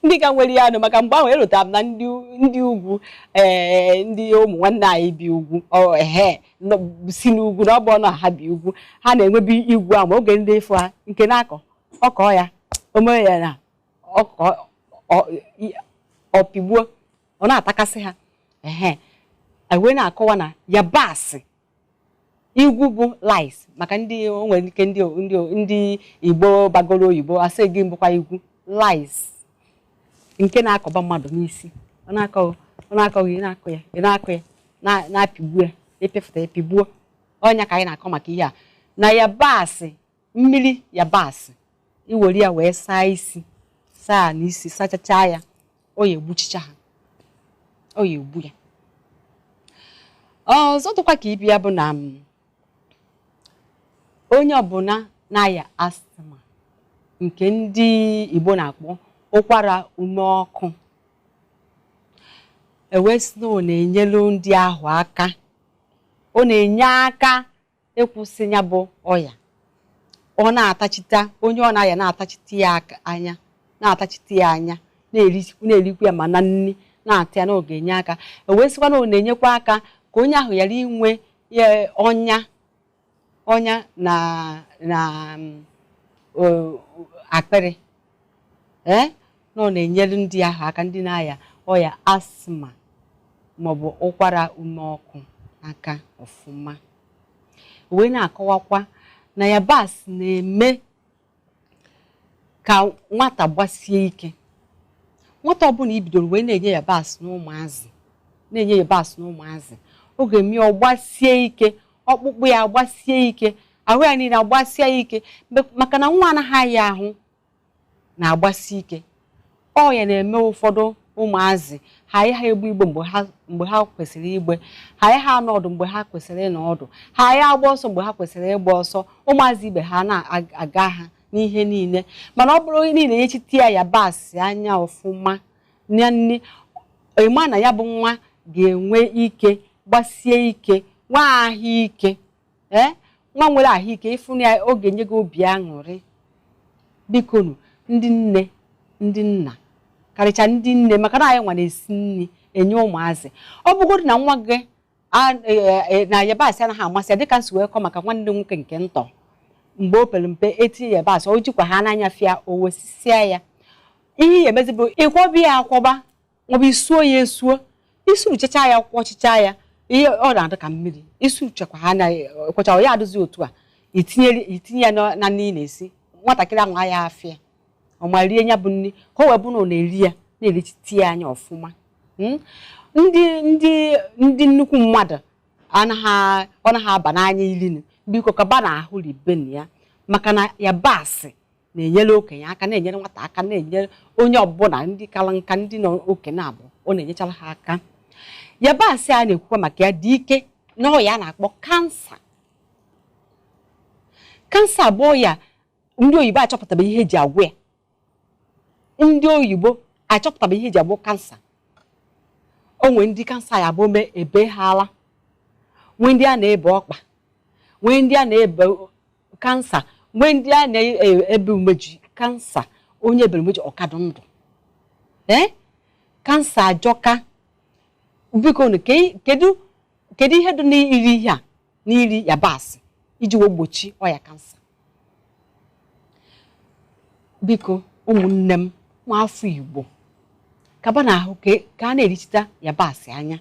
ndị ka nwere ya anụ, maka mgbe ahụ erutara m na ndị ugwu, ndị ụmụ nwanne anyị bi ugwu, ehe, si n'ugwu, na ọ bụ ọnụ ha bi ugwu, ha na-enwebi igwu ahụ. Ma oge ndị ịfụ ha nke na-akọ ọkọ ya, o mere ya na ọkọ ọpigbuo, ọ na-atakasị ha. Ehe, wee na-akọwa na yabasị igwu bụ lice, maka ndị o nwere ike ndị Igbo bagoro oyibo asị gị mbụkwa igwu lice nke na-akọba mmadụ n'isi. Ọ na-akọ, ọ na-akọ gị, na-akụ ya, ị na-akụ ya, na-apịgbu ya, ịpịfụta, ịpịgbuo ọnya. Ka anyị na-akọ maka ihe a na yabasị, mmiri yabasị, iwere ya wee saa isi, saa n'isi, sachacha ya, ọ ya egbuchicha ha, ọ ya egbu ya. Ọzọ dịkwa ka ibi ya bụ na onye ọbụla na-aya asthma, nke ndị Igbo na-akpọ ụkwara ume ọkụ, ewee sị na ọ na-enyelu ndị ahụ aka, ọ na-enye aka ịkwụsị ya bụ ọya. Ọ na-atachita onye ọ na-aya, na-atachite ya anya, na-atachite ya anya, na-erikwa ya, ma na nri na-ata ya, na ọ ga-enye aka. Ewee sịkwa na ọ na-enyekwa aka ka onye ahụ ghara inwe ọnya ọnya na akpịrị. Na ọ na-enyere ndị ahụ aka, ndị na-aya ọya asthma maọbụ ụkwara ume ọkụ aka ọfụma. Wee na-akọwakwa na yabasị na-eme ka nwata gbasie ike. Nwata ọbụla i bidoro wee na-enye yabasị n'ụmụazị, na-enye yabasị n'ụmụazị, ọ ga-eme ọ gbasie ike, ọkpụkpụ ya gbasie ike, ahụ ya niile agbasie ike, maka na nwa anaghị aya ahụ na-agbasi ike. Ọ ya na-eme ụfọdụ ụmụazị ha ya ha egbu igbe mgbe ha kwesịrị igbe, ha ya ha anọ ọdụ mgbe ha kwesịrị ịnọ ọdụ, ha ya agba ọsọ mgbe ha kwesịrị ịgba ọsọ. Ụmụazị ibe ha na-aga ha n'ihe niile. Mana ọ bụrụ niile nyechite ya yabasị anya ọfụma na nri, ịma na ya bụ nwa ga-enwe ike, gbasie ike, nwee ahụike. Nwa nwere ahụike, ịfụ ya, ọ ga-enye gị obi aṅụrị. Bikonu, ndị nne, ndị nna, karịcha ndị nne, maka na anyị nwa na-esi nri enye ụmụazị. Ọ bụgodị na nwa gị na yabasị anaghị amasị ya, dịka nsi wee kọ maka nwanne m nwoke nke ntọ, mgbe o pere mpe, etinye yabasị, o jikwa ha n'anya fịa, o wesịsịa ya. Ihe ya emezi bụ ịkwọba ya akwọba, maọbụ isuo ya esuo, isuruchacha ya, kwọchicha ya, ihe ọ na-adị ka mmiri. Isuruchakwa ha na kwọcha ya, adịzi otu a, itinye ya na nri ị na-esi. Nwatakịrị ahụ aya afịa, ọ ma rie ya bụ nri, ka o wee bụ na ọ na-eri ya, na-erichite ya anya ọfụma. Ndị nnukwu mmadụ anaghị, ọ naghị aba n'anya ilinu. Biko, kaba na ahụ ribenu ya, maka na yabasị na-enyere okenye aka, na-enyere nwata aka, na-enyere onye ọbụla, ndị kara nka, ndị nọ okenye abụọ, ọ na-enyechara ha aka. Yabasị a na-ekwukwa maka ya dị ike n'ọya a na-akpọ kansa. Kansa bụ ọya ndị oyibo achọpụtabeghị ihe eji agwọ ya. Ndị oyibo achọpụtabeghị ihe eji agwọ kansa. O nwee ndị kansa ya bụ ome ebe ha ala, nwee ndị a na-ebe ọkpa, nwee ndị a na-ebe kansa, nwee ndị a na-ebe umeji kansa. Onye ebere umeji, ọkadụ ndụ. Kansa ajọka. Biko nu, kedu kedu ihe dị n'iri ihe a, n'iri yabasị iji wee gbochi ọya kansa? Biko, ụmụnne m, ụmụafọ Igbo, kaba na ahụ ka a na-erichita yabasị anya,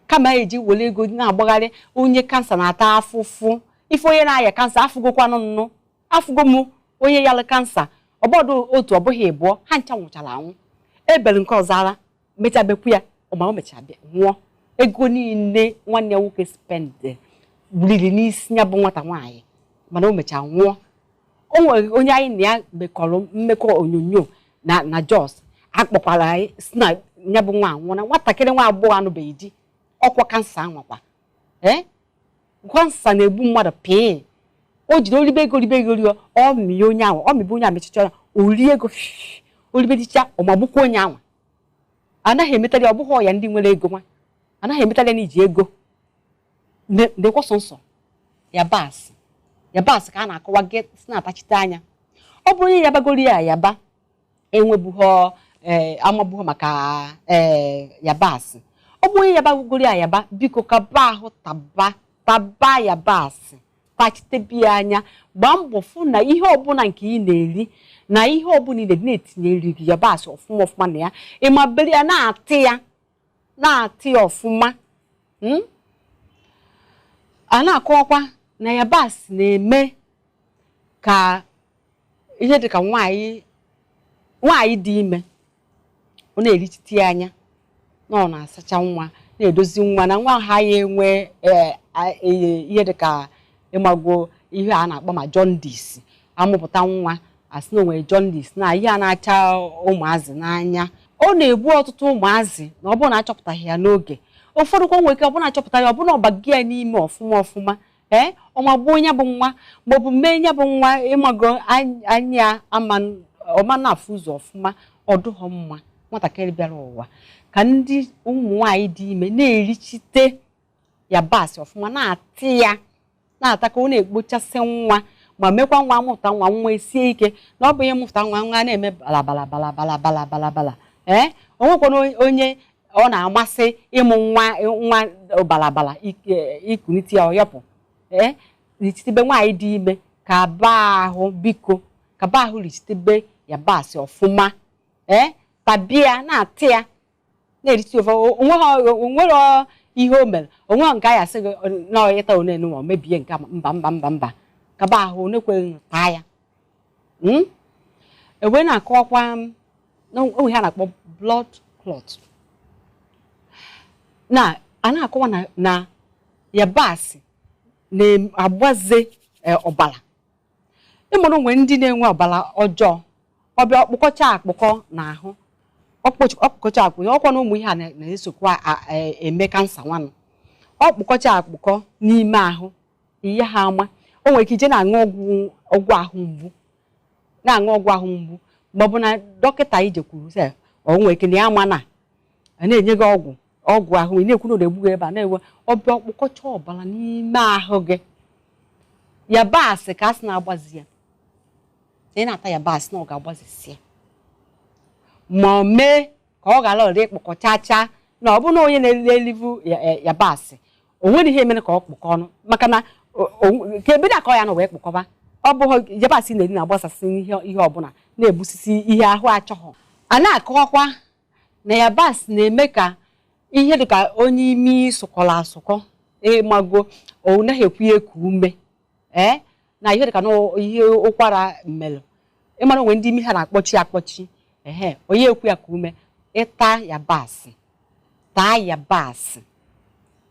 kama eji were ego na-agbagharị onye kansa na-ata afụfụ. Ife onye na-aya kansa afụgokwanụ nnụ, afụgo m onye yalụ kansa, ọbọdụ otu, ọ bụghị ịbụọ, ha ncha nwụchara anwụ. Ebere nke ọzọ ara mechabekwu ya, ma o mechara bịa nwụọ. Ego niile nwanne ya nwoke spend riri n'isi ya bụ nwata nwaanyị mana o mechaa nwụọ. O nwere onye anyị na ya mekọrọ mmekọ onyonyo na Jos akpọkwara anyị si na ya bụ nwa anwụọ na nwatakịrị nwa agbọghọ anụbeghị di ọkwa kansa anwakwa. Ee, kansa na-egbu mmadụ pịị. O jiri oribe ego ribe ego rio ọ mịa onye ahụ ọ mịbụ onye amechicha ya orie ego oribedicha ọmagbukwa onye ahụ. Anaghị emetarị ọ bụghị ọya ndị nwere ego nwa anaghị emetarị na iji ego nekwa sọnsọ yabasị yabasị ka a na-akọwa gị si na-atachite anya. Ọ bụrụ onye yabagoro ya yaba enwebughọ amabụghọ maka yabasị. Ọ bụrụ onye yabagoro ya yaba biko kaba ahụ taba taba yabasị tachitebi ya anya gbaa mbọ fụ na ihe ọbụla nke ị na-eri na ihe ọbụla ị na-eri na-etinyere gị yabasị ọfụma ọfụma na ya ịmabere ya na-atị ya ọfụma. A na-akọwakwa na yabasị na-eme ka ihe dịka nwaanyị dị ime ọ na-erichite ya anya na ọ na-asacha nwa na-edozi nwa na nwa ha ya enwe ihe dịka ịmago ihe a na-akpọ ma jaundice amụpụta nwa asị na o nwere jaundice na ihe a na-acha ụmụazị n'anya. Ọ na-egbu ọtụtụ ụmụazị na ọ bụrụ na achọpụtaghị ya n'oge. Ụfọdụ kwa nwere ike ọ bụrụ na achọpụta ya ọ bụrụ na ọbaghị ya n'ime ọfụma ọfụma ee ọmagbuo onye bụ nwa maọbụ mee ya bụ nwa ịmago anya ọma na-afụ ụzọ ọfụma ọ dụghọ mma nwatakịrị bịara ụwa. Ka ndị ụmụ nwaanyị dị ime na-erichite yabasị ọfụma na-atị ya na-ata ka ọ na-ekpochasị nwa ma mekwa nwa amụpụta nwa nwa esie ike na ọ bụ ihe mụpụta nwa nwa na-eme bala bala bala bala bala bala bala. Ee, o nwekwana onye ọ na-amasị ịmụ nwa nwa balabala ikunite ya ọyọpụ. Ee, richitebe nwaanyị dị ime ka baa ahụ biko ka baa ahụ richitebe yabasị ọfụma. Ee, tabia na-atị ya na-erite ofe onwere ihe o mere onwe nke a ya asị gị na ịta onenu ma mebie nke mba mba mba mba kaba ahụ onekweghị taa ya. Ewee na-akọwakwa onwe ha na-akpọ blood clot na a na-akọwa na yabasị na-agbaze ọbara. Ịmụrụ onwe ndị na-enwe ọbara ọjọọ ọbịa ọkpụkọcha akpụkọ n'ahụ ọkpụkọcha akpụkọ ọkwa na ụmụ ihe a na-esokwa eme kansa nwanụ ọkpụkọcha akpụkọ n'ime ahụ ihe ha ama. O nwere ike ije na-aṅụ ọgwụ ahụ mgbu na-aṅụ ọgwụ ahụ mgbu maọbụ na dọkịta ije kwuru sị o nwere ike na ya ama na na-enye gị ọgwụ ahụ ị na-ekwu na ọ na-egbu gị ebe a na-enwe ọbịa ọkpụkọcha ọbara n'ime ahụ gị. Yabasị ka a sị na-agbazi ya ị na-ata yabasị na ọ ga-agbazisi ya ma ọ mee ka ọ ghara ọrịa ịkpụkọchacha na ọ bụrụ na onye na-elivu yabasị o nwere ihe mere ka ọ kpụkọ ọnụ maka na ka ebe na akọ ya na wee kpụkọba ọ bụghị yabasị na-eri na-agbasasị ihe ọbụla na-egbusisi ihe ahụ achọghọ. A na-akọwakwa na yabasị na-eme ka ihe dịka onye imi sụkọrọ asụkọ ịmago ọ naghị ekwu eku ume ee na ihe dịka na ihe ụkwara mmelụ ịmara onwe ndị imi ha na-akpọchi akpọchi ehe onye ekwu ya ka ume ịta yabasị taa yabasị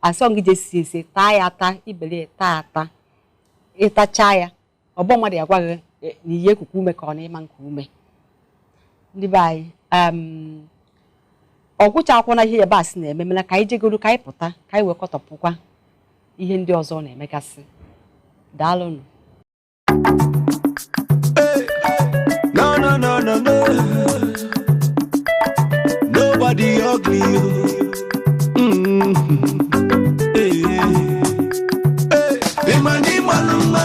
asọ gị jesi esi taa ya ata ibele taa ata ịtacha ya ọgbọ mmadụ ya gwa gị na ihe ekuku ume ka ọ na-ịma nke ume. Ndị be anyị ọ gwụchakwụ na ihe yabasị na-eme mena ka anyị jegoro ka anyị pụta ka anyị wee kọtọpụkwa ihe ndị ọzọ na-emegasị. Daalụnụ. No, no, no, no, no. Nobody ugly. Hey, hey. Imani maluma.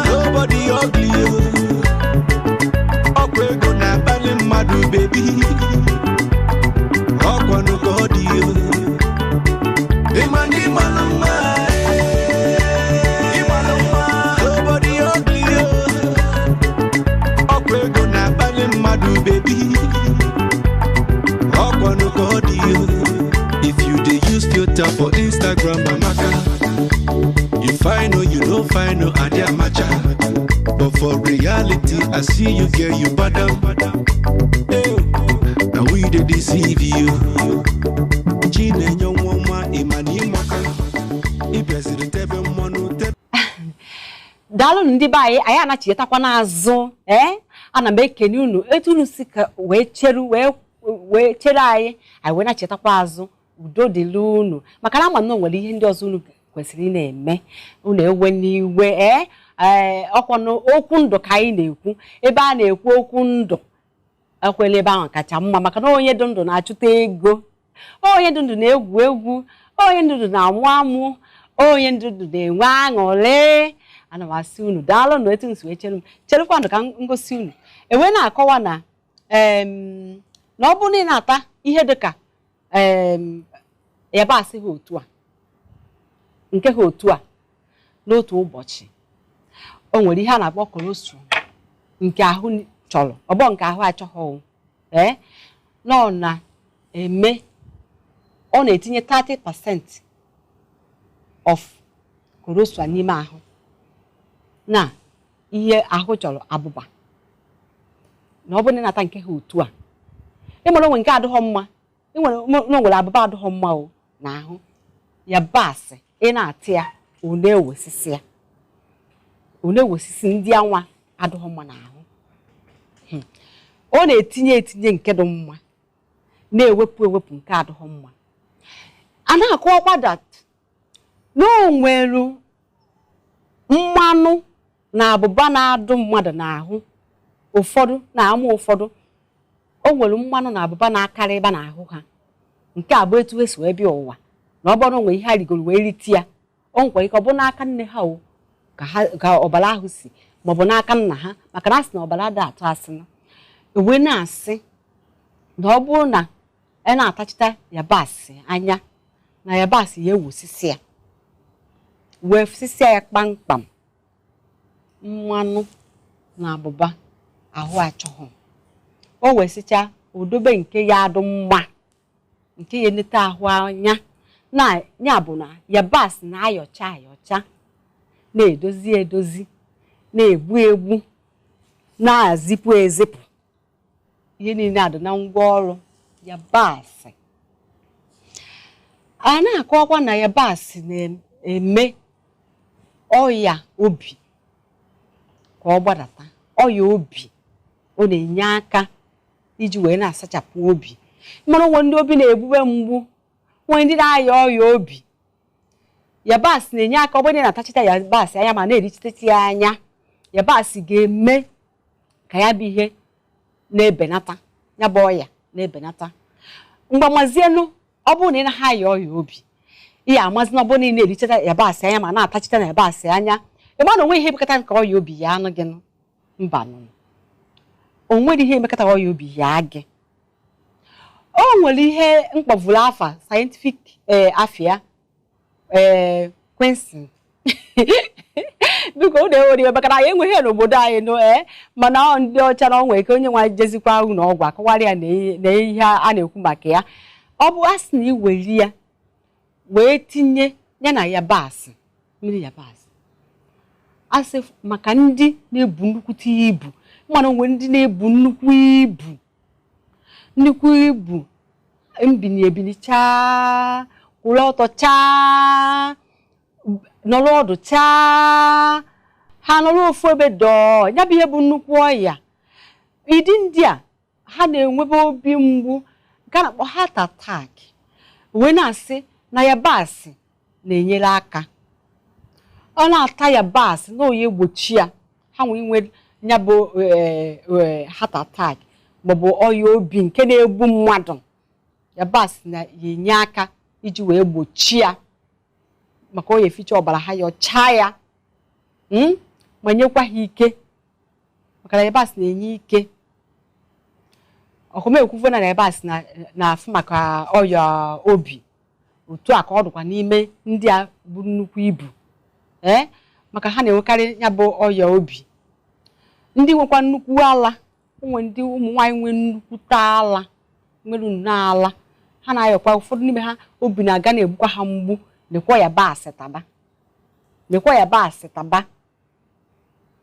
Nobody ugly. Ọkwa ego na-akpali mmadụ baby. Ọkwa n'ụkọ dị. Imani maluma. Nobody ugly. Ọkwa ego na-akpali mmadụ baby. Ọkwa n'ụkọ dị. If you dey use filter for Instagram, amaka. You fine or you no fine or adi amacha. But for reality, I see you girl, you badam. Hey, now we dey deceive you. Chinenye nwa nwa ịma na ịmaka. Ị bịaziri tebe mmanụ tebe. Daalụnụ, ndị be anyị. Anyị anachighịtakwa n'azụ. Ee, ana m ekene unu etu unu si ka wee cheru wee chere anyị. Anyị wee nachighịtakwa azụ. Udo dịrị unu, maka na ama na o nwere ihe ndị ọzọ unu kwesịrị ị na-eme. Unu ewe n'iwe. Ee, ọkwanụ okwu ndụ ka anyị na-ekwu. Ebe a na-ekwu okwu ndụ, ekwela, ebe ahụ kacha mma, maka na onye dị ndụ na-achụta ego, onye dị ndụ na-egwu egwu, onye dị ndụ na-amụ amụ, onye dị ndụ na-enwe aṅụrị. Ana m asị unu daalụ na etu nsi wee chere m, cherekwanụ ka m ngosi unu. Ewee na-akọwa na ọ bụrụ na ị na-ata ihe dịka yabasị ha otu a, nke ha otu a n'otu ụbọchị, o nwere ihe a na-akpọ cholesterol nke ahụ chọrọ, ọbọ nke ahụ achọghị o. Ee, na ọ na-eme, ọ na-etinye 30% of cholesterol n'ime ahụ na ihe ahụ chọrọ, abụba. Na ọ bụrụ na ị na-ata nke ha otu a, ịmara onwe nke adịghọ mma, ịnwere na o nwere abụba adịghọ mma o na ahụ. Yabasị ị na-ata ya, ọ na-ewesisi ya, ọ na-ewesisi ndị anwa adịghọ mma n'ahụ. Ọ na-etinye etinye nke dị mma, na-ewepụ ewepụ nke adịghọ mma. A na-akọwakwa that na o nwere mmanụ na abụba na-adụ mmadụ n'ahụ ụfọdụ na-ama ụfọdụ. O nwere mmanụ na abụba na-akarị ịba n'ahụ ha. Nke a bụ etu esi wee bịa ụwa, na ọ bụrụ na o nwere ihe ha rigoro wee rite ya, o nwekwara ike ọ bụ n'aka nne ha o ka ha ka ọbara ahụ si, maọbụ n'aka nna ha, maka na asị na ọbara ada atụ asị. Na wee na-asị na ọ bụrụ na ị na-atachita yabasị anya, na yabasị ya ewusisi ya, wee sisia ya kpamkpam, mmanụ na abụba ahụ achọghị. O wee sichaa, odobe nke ya adụ mma, nke ya enete ahụ anya. Na ya bụ na yabasị na-ayọcha ayọcha, na-edozi edozi, na-egbu egbu, na-azipụ ezipụ. Ihe niile adị na ngwaọrụ yabasị. A na-akọwakwa na yabasị na-eme ọya obi ka ọ gbadata. Ọya obi, ọ na-enye aka iji wee na-asachapụ obi. Mara onwe ndị obi na-egbube mgbu, nwee ndị na-aya ọya obi, yabasị na-enye aka. Ọ bụrụ na ị na-atachita yabasị anya ma na-erichiteta ya anya, yabasị ga-eme ka ya bụ ihe na-ebenata, ya bụ ọya na-ebenata. Mgbamazienu, ọ bụrụ na ị naghị aya ọya obi, ị ya amazi na ọ bụrụ na ị na-erichita yabasị anya ma na-atachita na yabasị anya, ịma na onwe ihe emekọta ka ọya obi ya anụ gị nụ. Mba nụ, o nwere ihe emekọta ọya obi ya gị. O nwere ihe mkpọvụrụ afa scientific afia quinsin. Biko, unu ewere iwe, maka na anyị enweghị ya n'obodo anyị nụ. Ee, mana ọ ndị ọcha na ọ nwere ike onye nwa jezikwa ụlọ ọgwụ akọwara ya na ihe a na-ekwu maka ya. Ọ bụ a sị na iweli ya wee tinye ya na yabasị, mmiri yabasị, asị maka ndị na-ebu nnukwute ibu. Mana onwe ndị na-ebu nnukwu ibu, nnukwu ibu, mbini ebini chaa, kwụrụ ọtọ chaa, nọrọ ọdụ chaa, ha nọrọ ofu ebe dọọ, ya bụ ihe bụ nnukwu ọya. Ịdị ndị a, ha na-enwebe obi mgbu nke a na-akpọ heart attack. Wee na-asị na yabasị na-enyere aka. Ọ na-ata yabasị na oyi egbochi ya ha nwee inwe ya bụ heart attack maọbụ ọya obi nke na-egbu mmadụ. Yabasị na-enye aka iji wee gbochie ya, maka ọ ya eficha ọbara ha, yọchaa ya, ma nyekwa ha ike, maka na yabasị na-enye ike. Ọkụmekwuvo na yabasị na-afụ maka ọya obi, otu a ka ọ dịkwa n'ime ndị a bụ nnukwu ibu, ee, maka ha na-enwekarị ya bụ ọya obi. Ndị nwekwa nnukwu ala, ụmụ ndị ụmụ nwaanyị nwee nnukwute ala, nwere nnọọ ala, ha na-ayọkwa. Ụfọdụ n'ime ha, obi na-aga na-egbukwa ha mgbu. Lekwa yabasị taba, lekwa yabasị taba.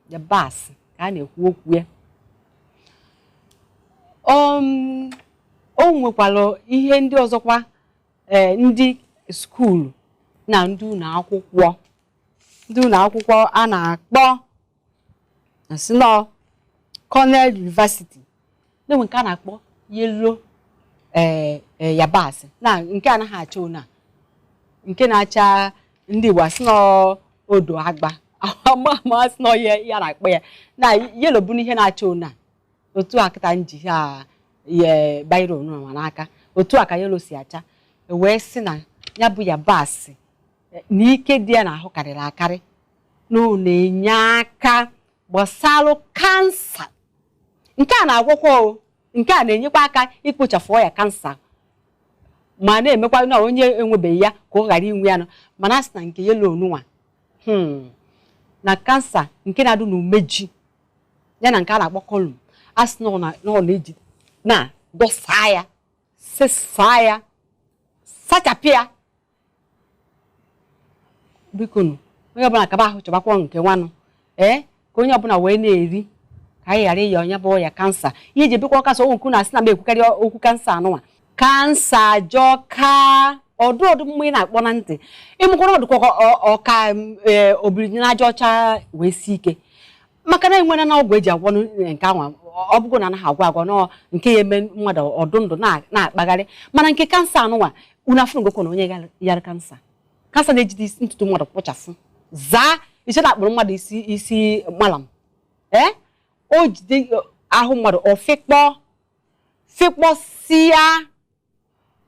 Yabasị ka a na-ekwu okwu ya. O nwekwara ihe ndị ọzọkwa. Ee, ndị school Na ndị ụlọ akwụkwọ, ndị ụlọ akwụkwọ a na-akpọ asị nọ Cornell University na-enwe nke a na-akpọ yellow yabasị, na nke anaghị acha ona, nke na-acha, ndị Igbo asị nọ odo agba ama ama, asị nọ ya ya na-akpọ ya na yellow bụ n'ihe na-acha ona. Otu a kịta nji ha ye biro nwa n'aka, otu a ka yellow si acha. Wee sị na ya bụ yabasị na ike dị ya n'ahụ karịrị akarị, na ọ na-enye aka gbasalụ kansa. Nke a na-agwọkwa o, nke a na-enyekwa aka ikpochapụ ọya kansa, ma na-emekwa na onye enwebeghị ya ka ọ ghara inwe ya nọ. Mana a sị na nke yellow nwa, na kansa nke na-adụ n'umeji ya na nke a na-akpọ colon, a sị na ọ na-eji na dọsaa ya, sesaa ya, sachapụ ya. Biko nụ, onye ọbụla kaba ahụ chọbakwa nke nwanụ, ee, ka onye ọbụla wee na-eri, ka anyị ghara ịya ọnya bụ ọya kansa. Ihe eji ebekwa kansa ọnwụ nkwu na-asị na m ekwukarị okwu kansa anụnwa. Kansa ajọka, ọdụ ọdụ mmụ ị na-akpọ na ntị ịmụkwara ọdụkwa ọka obiri n'aja ọcha wee sie ike, maka na enwere na ọgwụ eji agwọ nke anwa. Ọ bụgo na anaghị agwọ agwọ nọọ nke ya eme mmadụ ọdụ ndụ na-akpagharị. Mana nke kansa anụnwa, unu afụnugokwa na onye yara kansa, kansa na-ejide isi ntutu mmadụ kpụchafụ zaa ise na akpụrụ mmadụ isi isi malam, ee, o jide ahụ mmadụ, ọ fịkpọ fịkpọsịa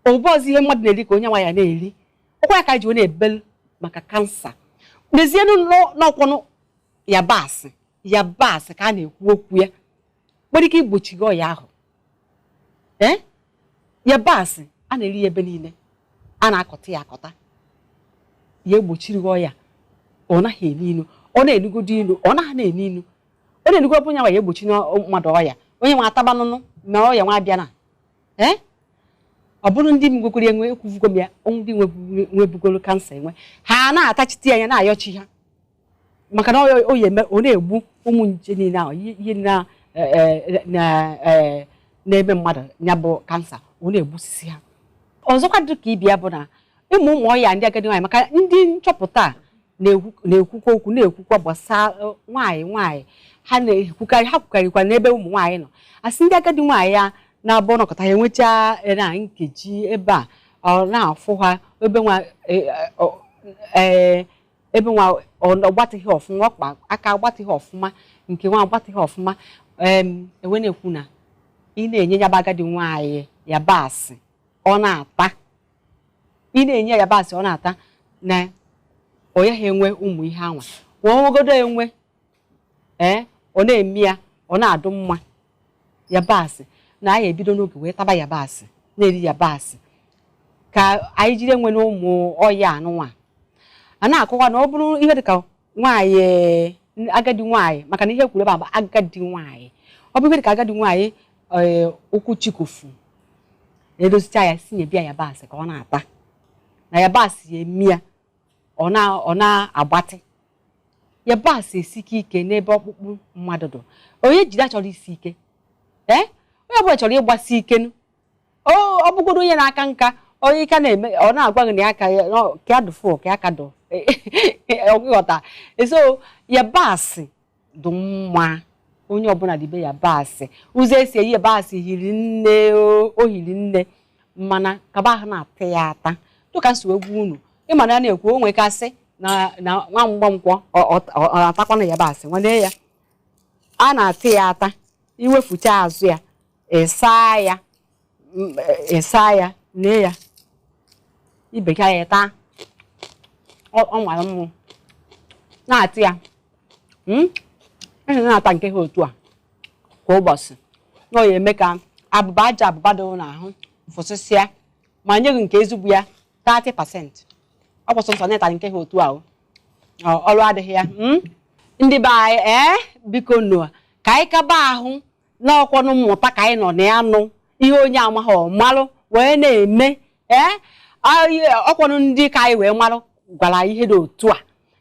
ọbọzi ihe mmadụ na-eri ka onye nwa ya na-eri. Ọkwa ya ka ji na-ebelu maka kansa. N'ezienụ, n'ọkwọnụ yabasị, yabasị ka a na-ekwu okwu ya nwere ike igbochi gị ọya ahụ. Ee, yabasị a na-eri ya ebe niile, a na-akọta ya akọta, ya egbochiri gị ọya. Ọ naghị enu inu, ọ na-enugodo inu, ọ naghị na-enu inu, ọ na-enugo bụ nyanwa ya egbochi mmadụ ọya. Onye nwe atabanụnụ ma ọya nwa abịa na, ee, ọ bụrụ ndị nwegoro enwe, ekwuvugo m ya, ndị nwebugoro kansa enwe, ha na-atachite anya na-ayọchi ha, maka na ọ ya eme ọ na-egbu ụmụ nje niile ahụ, ihe na-eme mmadụ ya bụ kansa, ọ na-egbusisi ha. Ọzọkwa dị ka ibia bụ na ịmụ ụmụ ọya ndị agadi nwaanyị, maka ndị nchọpụta na-ekwukwa okwu, na-ekwukwa gbasara nwaanyị nwaanyị, ha na-ekwukarị, ha kwukarịkwa n'ebe ụmụ nwaanyị nọ, asị ndị agadi nwaanyị ya na-abụ nọkọta ha enwecha na nkeji ebe a ọ na-afụ ha ebe nwa ebe nwa ọ gbatịghị ọfụma, ọkpa aka agbatịghị ọfụma, nke nwa agbatịghị ọfụma. Enwe na-ekwu na ị na-enye ya bụ agadi nwaanyị yabasị ọ na-ata, ị na-enye yabasị ọ na-ata, na ọ yaghị enwe ụmụ ihe anwa nwegodo enwe. Ee, ọ na-eme ya ọ na-adụ mma. Yabasị na anyị ebido n'oge wee taba yabasị, na-eri yabasị, ka anyị jiri enwe na ụmụ ọya anụnwa a na-akọwa. Na ọ bụrụ ihe dịka nwaanyị agadi nwaanyị, maka na ihe kwuru ebe a bụ agadi nwaanyị, ọ bụ ihe dịka agadi nwaanyị ụkwụ chikofu na-edozicha ya, si nyebịa yabasị ka ọ na-ata, na yabasị ya emi ya ọ na-agbatị. Yabasị esike ike n'ebe ọkpụkpụ mmadụ dụ. Onye jide chọrọ isi ike, ee, onye ọbụla chọrọ ịgbasi ike, ọ bụgodo onye na-aka nka, onye ike na-eme, ọ na-agwa gị na ya ka ya dụfụ ka ya ka dụ ọghọta. So yabasị dị mma, onye ọbụla dịbe yabasị. Ụzọ esi eyi yabasị hiri nne, o hiri nne, mana kaba ahụ na-ata ya ata dịka nsi egwu unu ịma na ya na-ekwu o nwekasị na nwa mgbankwọ ọ atakwana yabasị nwanne ya. A na-ata ya ata, iwefucha azụ ya, ịsaa ya, ịsaa ya, nee ya, ibecha ya taa, ọ mara mmụ na-atị ya na-ata nke ha otu a kwa ụbọchị, na ọ ya eme ka abụba, aja abụba dị n'ahụ fụsịsịa, ma nye gị nke ezigbo ya 30%. Ọ kwụsị nsọ na-ịta nke ha otu a, ọrụ adịghị ya. Ndị be anyị, ee, biko nụ, ka anyị kaba ahụ n'ọkwanụ mmụta ka anyị nọ na ya nụ ihe onye amaghị ọmalụ wee na-eme. Ee, ọkwanụ ndị ka anyị wee malụ gwara ihe dị otu a,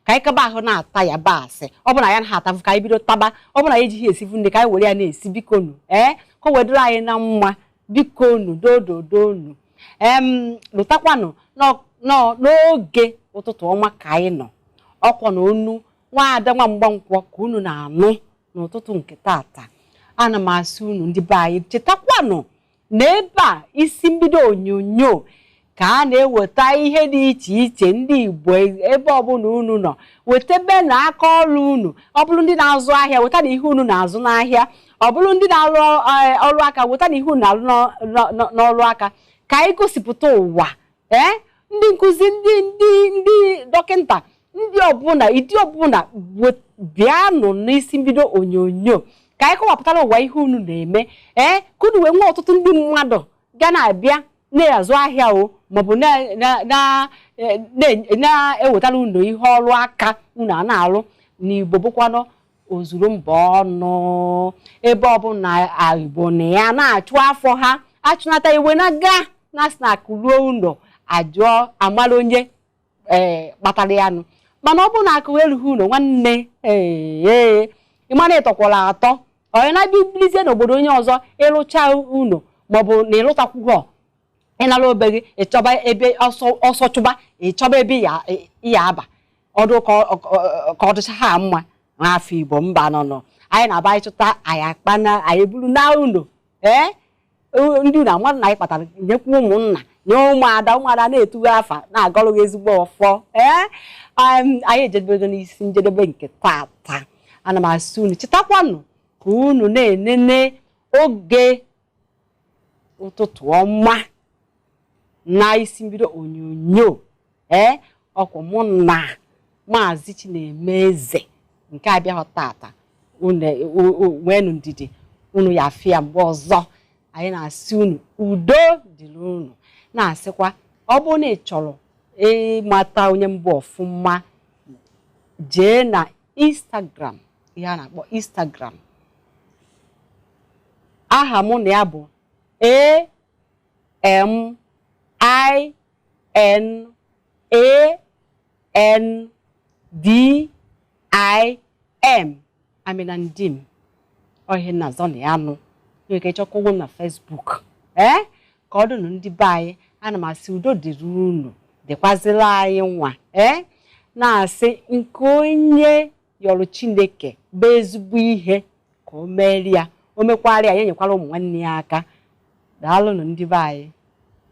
ka anyị kaba ahụ na-ata yabasị. Ọ bụ na ya na atafụ, ka anyị bido taba. Ọ bụ na ya ejighị esifu nri, ka anyị were ya na-esi. Biko nụ, ee, ka o wedoro anyị na mma. Biko nụ, dododonu, lụtakwanụ n'oge. Ụtụtụ ọma ka anyị nọ ọkwọ na onu nwaada Nwamgbankwọ ka unu na-anụ n'ụtụtụ nke tata. Ana m asị unu ndị be anyị, chetakwanụ na ebe a, isi mbido onyonyo, ka a na-eweta ihe dị iche iche. Ndị Igbo, ebe ọbụla unu nọ, wetebe na aka ọrụ unu. Ọ bụrụ ndị na-azụ ahịa, weta na ihe unu na-azụ n'ahịa. Ọ bụrụ ndị na-arụ ọrụ aka, weta na ihe unu na-arụ n'ọrụ aka, ka anyị gosipụta ụwa. Ee, ndị nkụzi, ndị dọkịta, ndị ọbụla, ịdị ọbụla, bịanụ n'isi mbido onyonyo ka anyị kọwapụtara ụwa ihe unu na-eme. Ee, ka unu wee nwee ọtụtụ ndị mmadụ ga na-abịa na-azụ ahịa o, maọbụ na-ewetara unu ihe ọrụ aka unu a na-arụ. N'Igbo bụkwanụ ozuru mba ọnụ, ebe ọbụla Igbo na ya na-achụ afọ ha achụnata iwe na ga na asị na akụ ruo ụlọ, ajụọ amara onye ee kpatara ya nụ. Mana ọ bụrụ na akụ erughị ụlọ, nwanne, ee, ịmana ịtọkwara atọ, onye na-abịa ibilizie n'obodo onye ọzọ ịrụcha ụlọ, maọbụ na ịlụtakwughọ, ịnara obe gị, ịchọba ebe ọsọ ọsọ chụba, ịchọba ebe ya aba ọdụ ka ọ dịcha ha mma. N'afọ Igbo mba nọ nọ, anyị na-aba ịchụta anyị akpa na anyị eburu na ụlọ. Ee, ndị unu amadụ na anyị kpatara, nyekwa ụmụnna, nye ụmụada, ụmụada na-etugha afa, na-agọrọ gị ezigbo ọfọ. Ee, anyị ejedebego n'isi njedebe nke tata. Ana m asị unu chetakwanụ ka unu na-enene oge ụtụtụ ọma na isi mbido onyonyo. Ee, ọkwa mụ na Maazị Chinemeze nke abịaghị tata, nweenụ ndidi, unu ya afị ya mgbe ọzọ. Anyị na-asị unu udo dịrị unu, na-asịkwa ọ bụrụ na ị chọrọ ịmata onye mbụ ọfụma, jee na Instagram, ihe a na-akpọ Instagram. Aha mụ na ya bụ A M I N A N D I M, Amina Ndim. Ọhịa na azọ na ya nụ nwere ike ịchọkwa m na Facebook. Ee, ka ọ dụnụ ndị be anyị. Ana m asị udo dịrị unu, dịkwazịla anyị nwa. Ee, na-asị nke onye yọrọ Chineke bụ ezigbo ihe ka o merie ya, o mekwara ya, ya nyekwara ụmụ nwanne ya aka. Daalụnụ, ndị be anyị.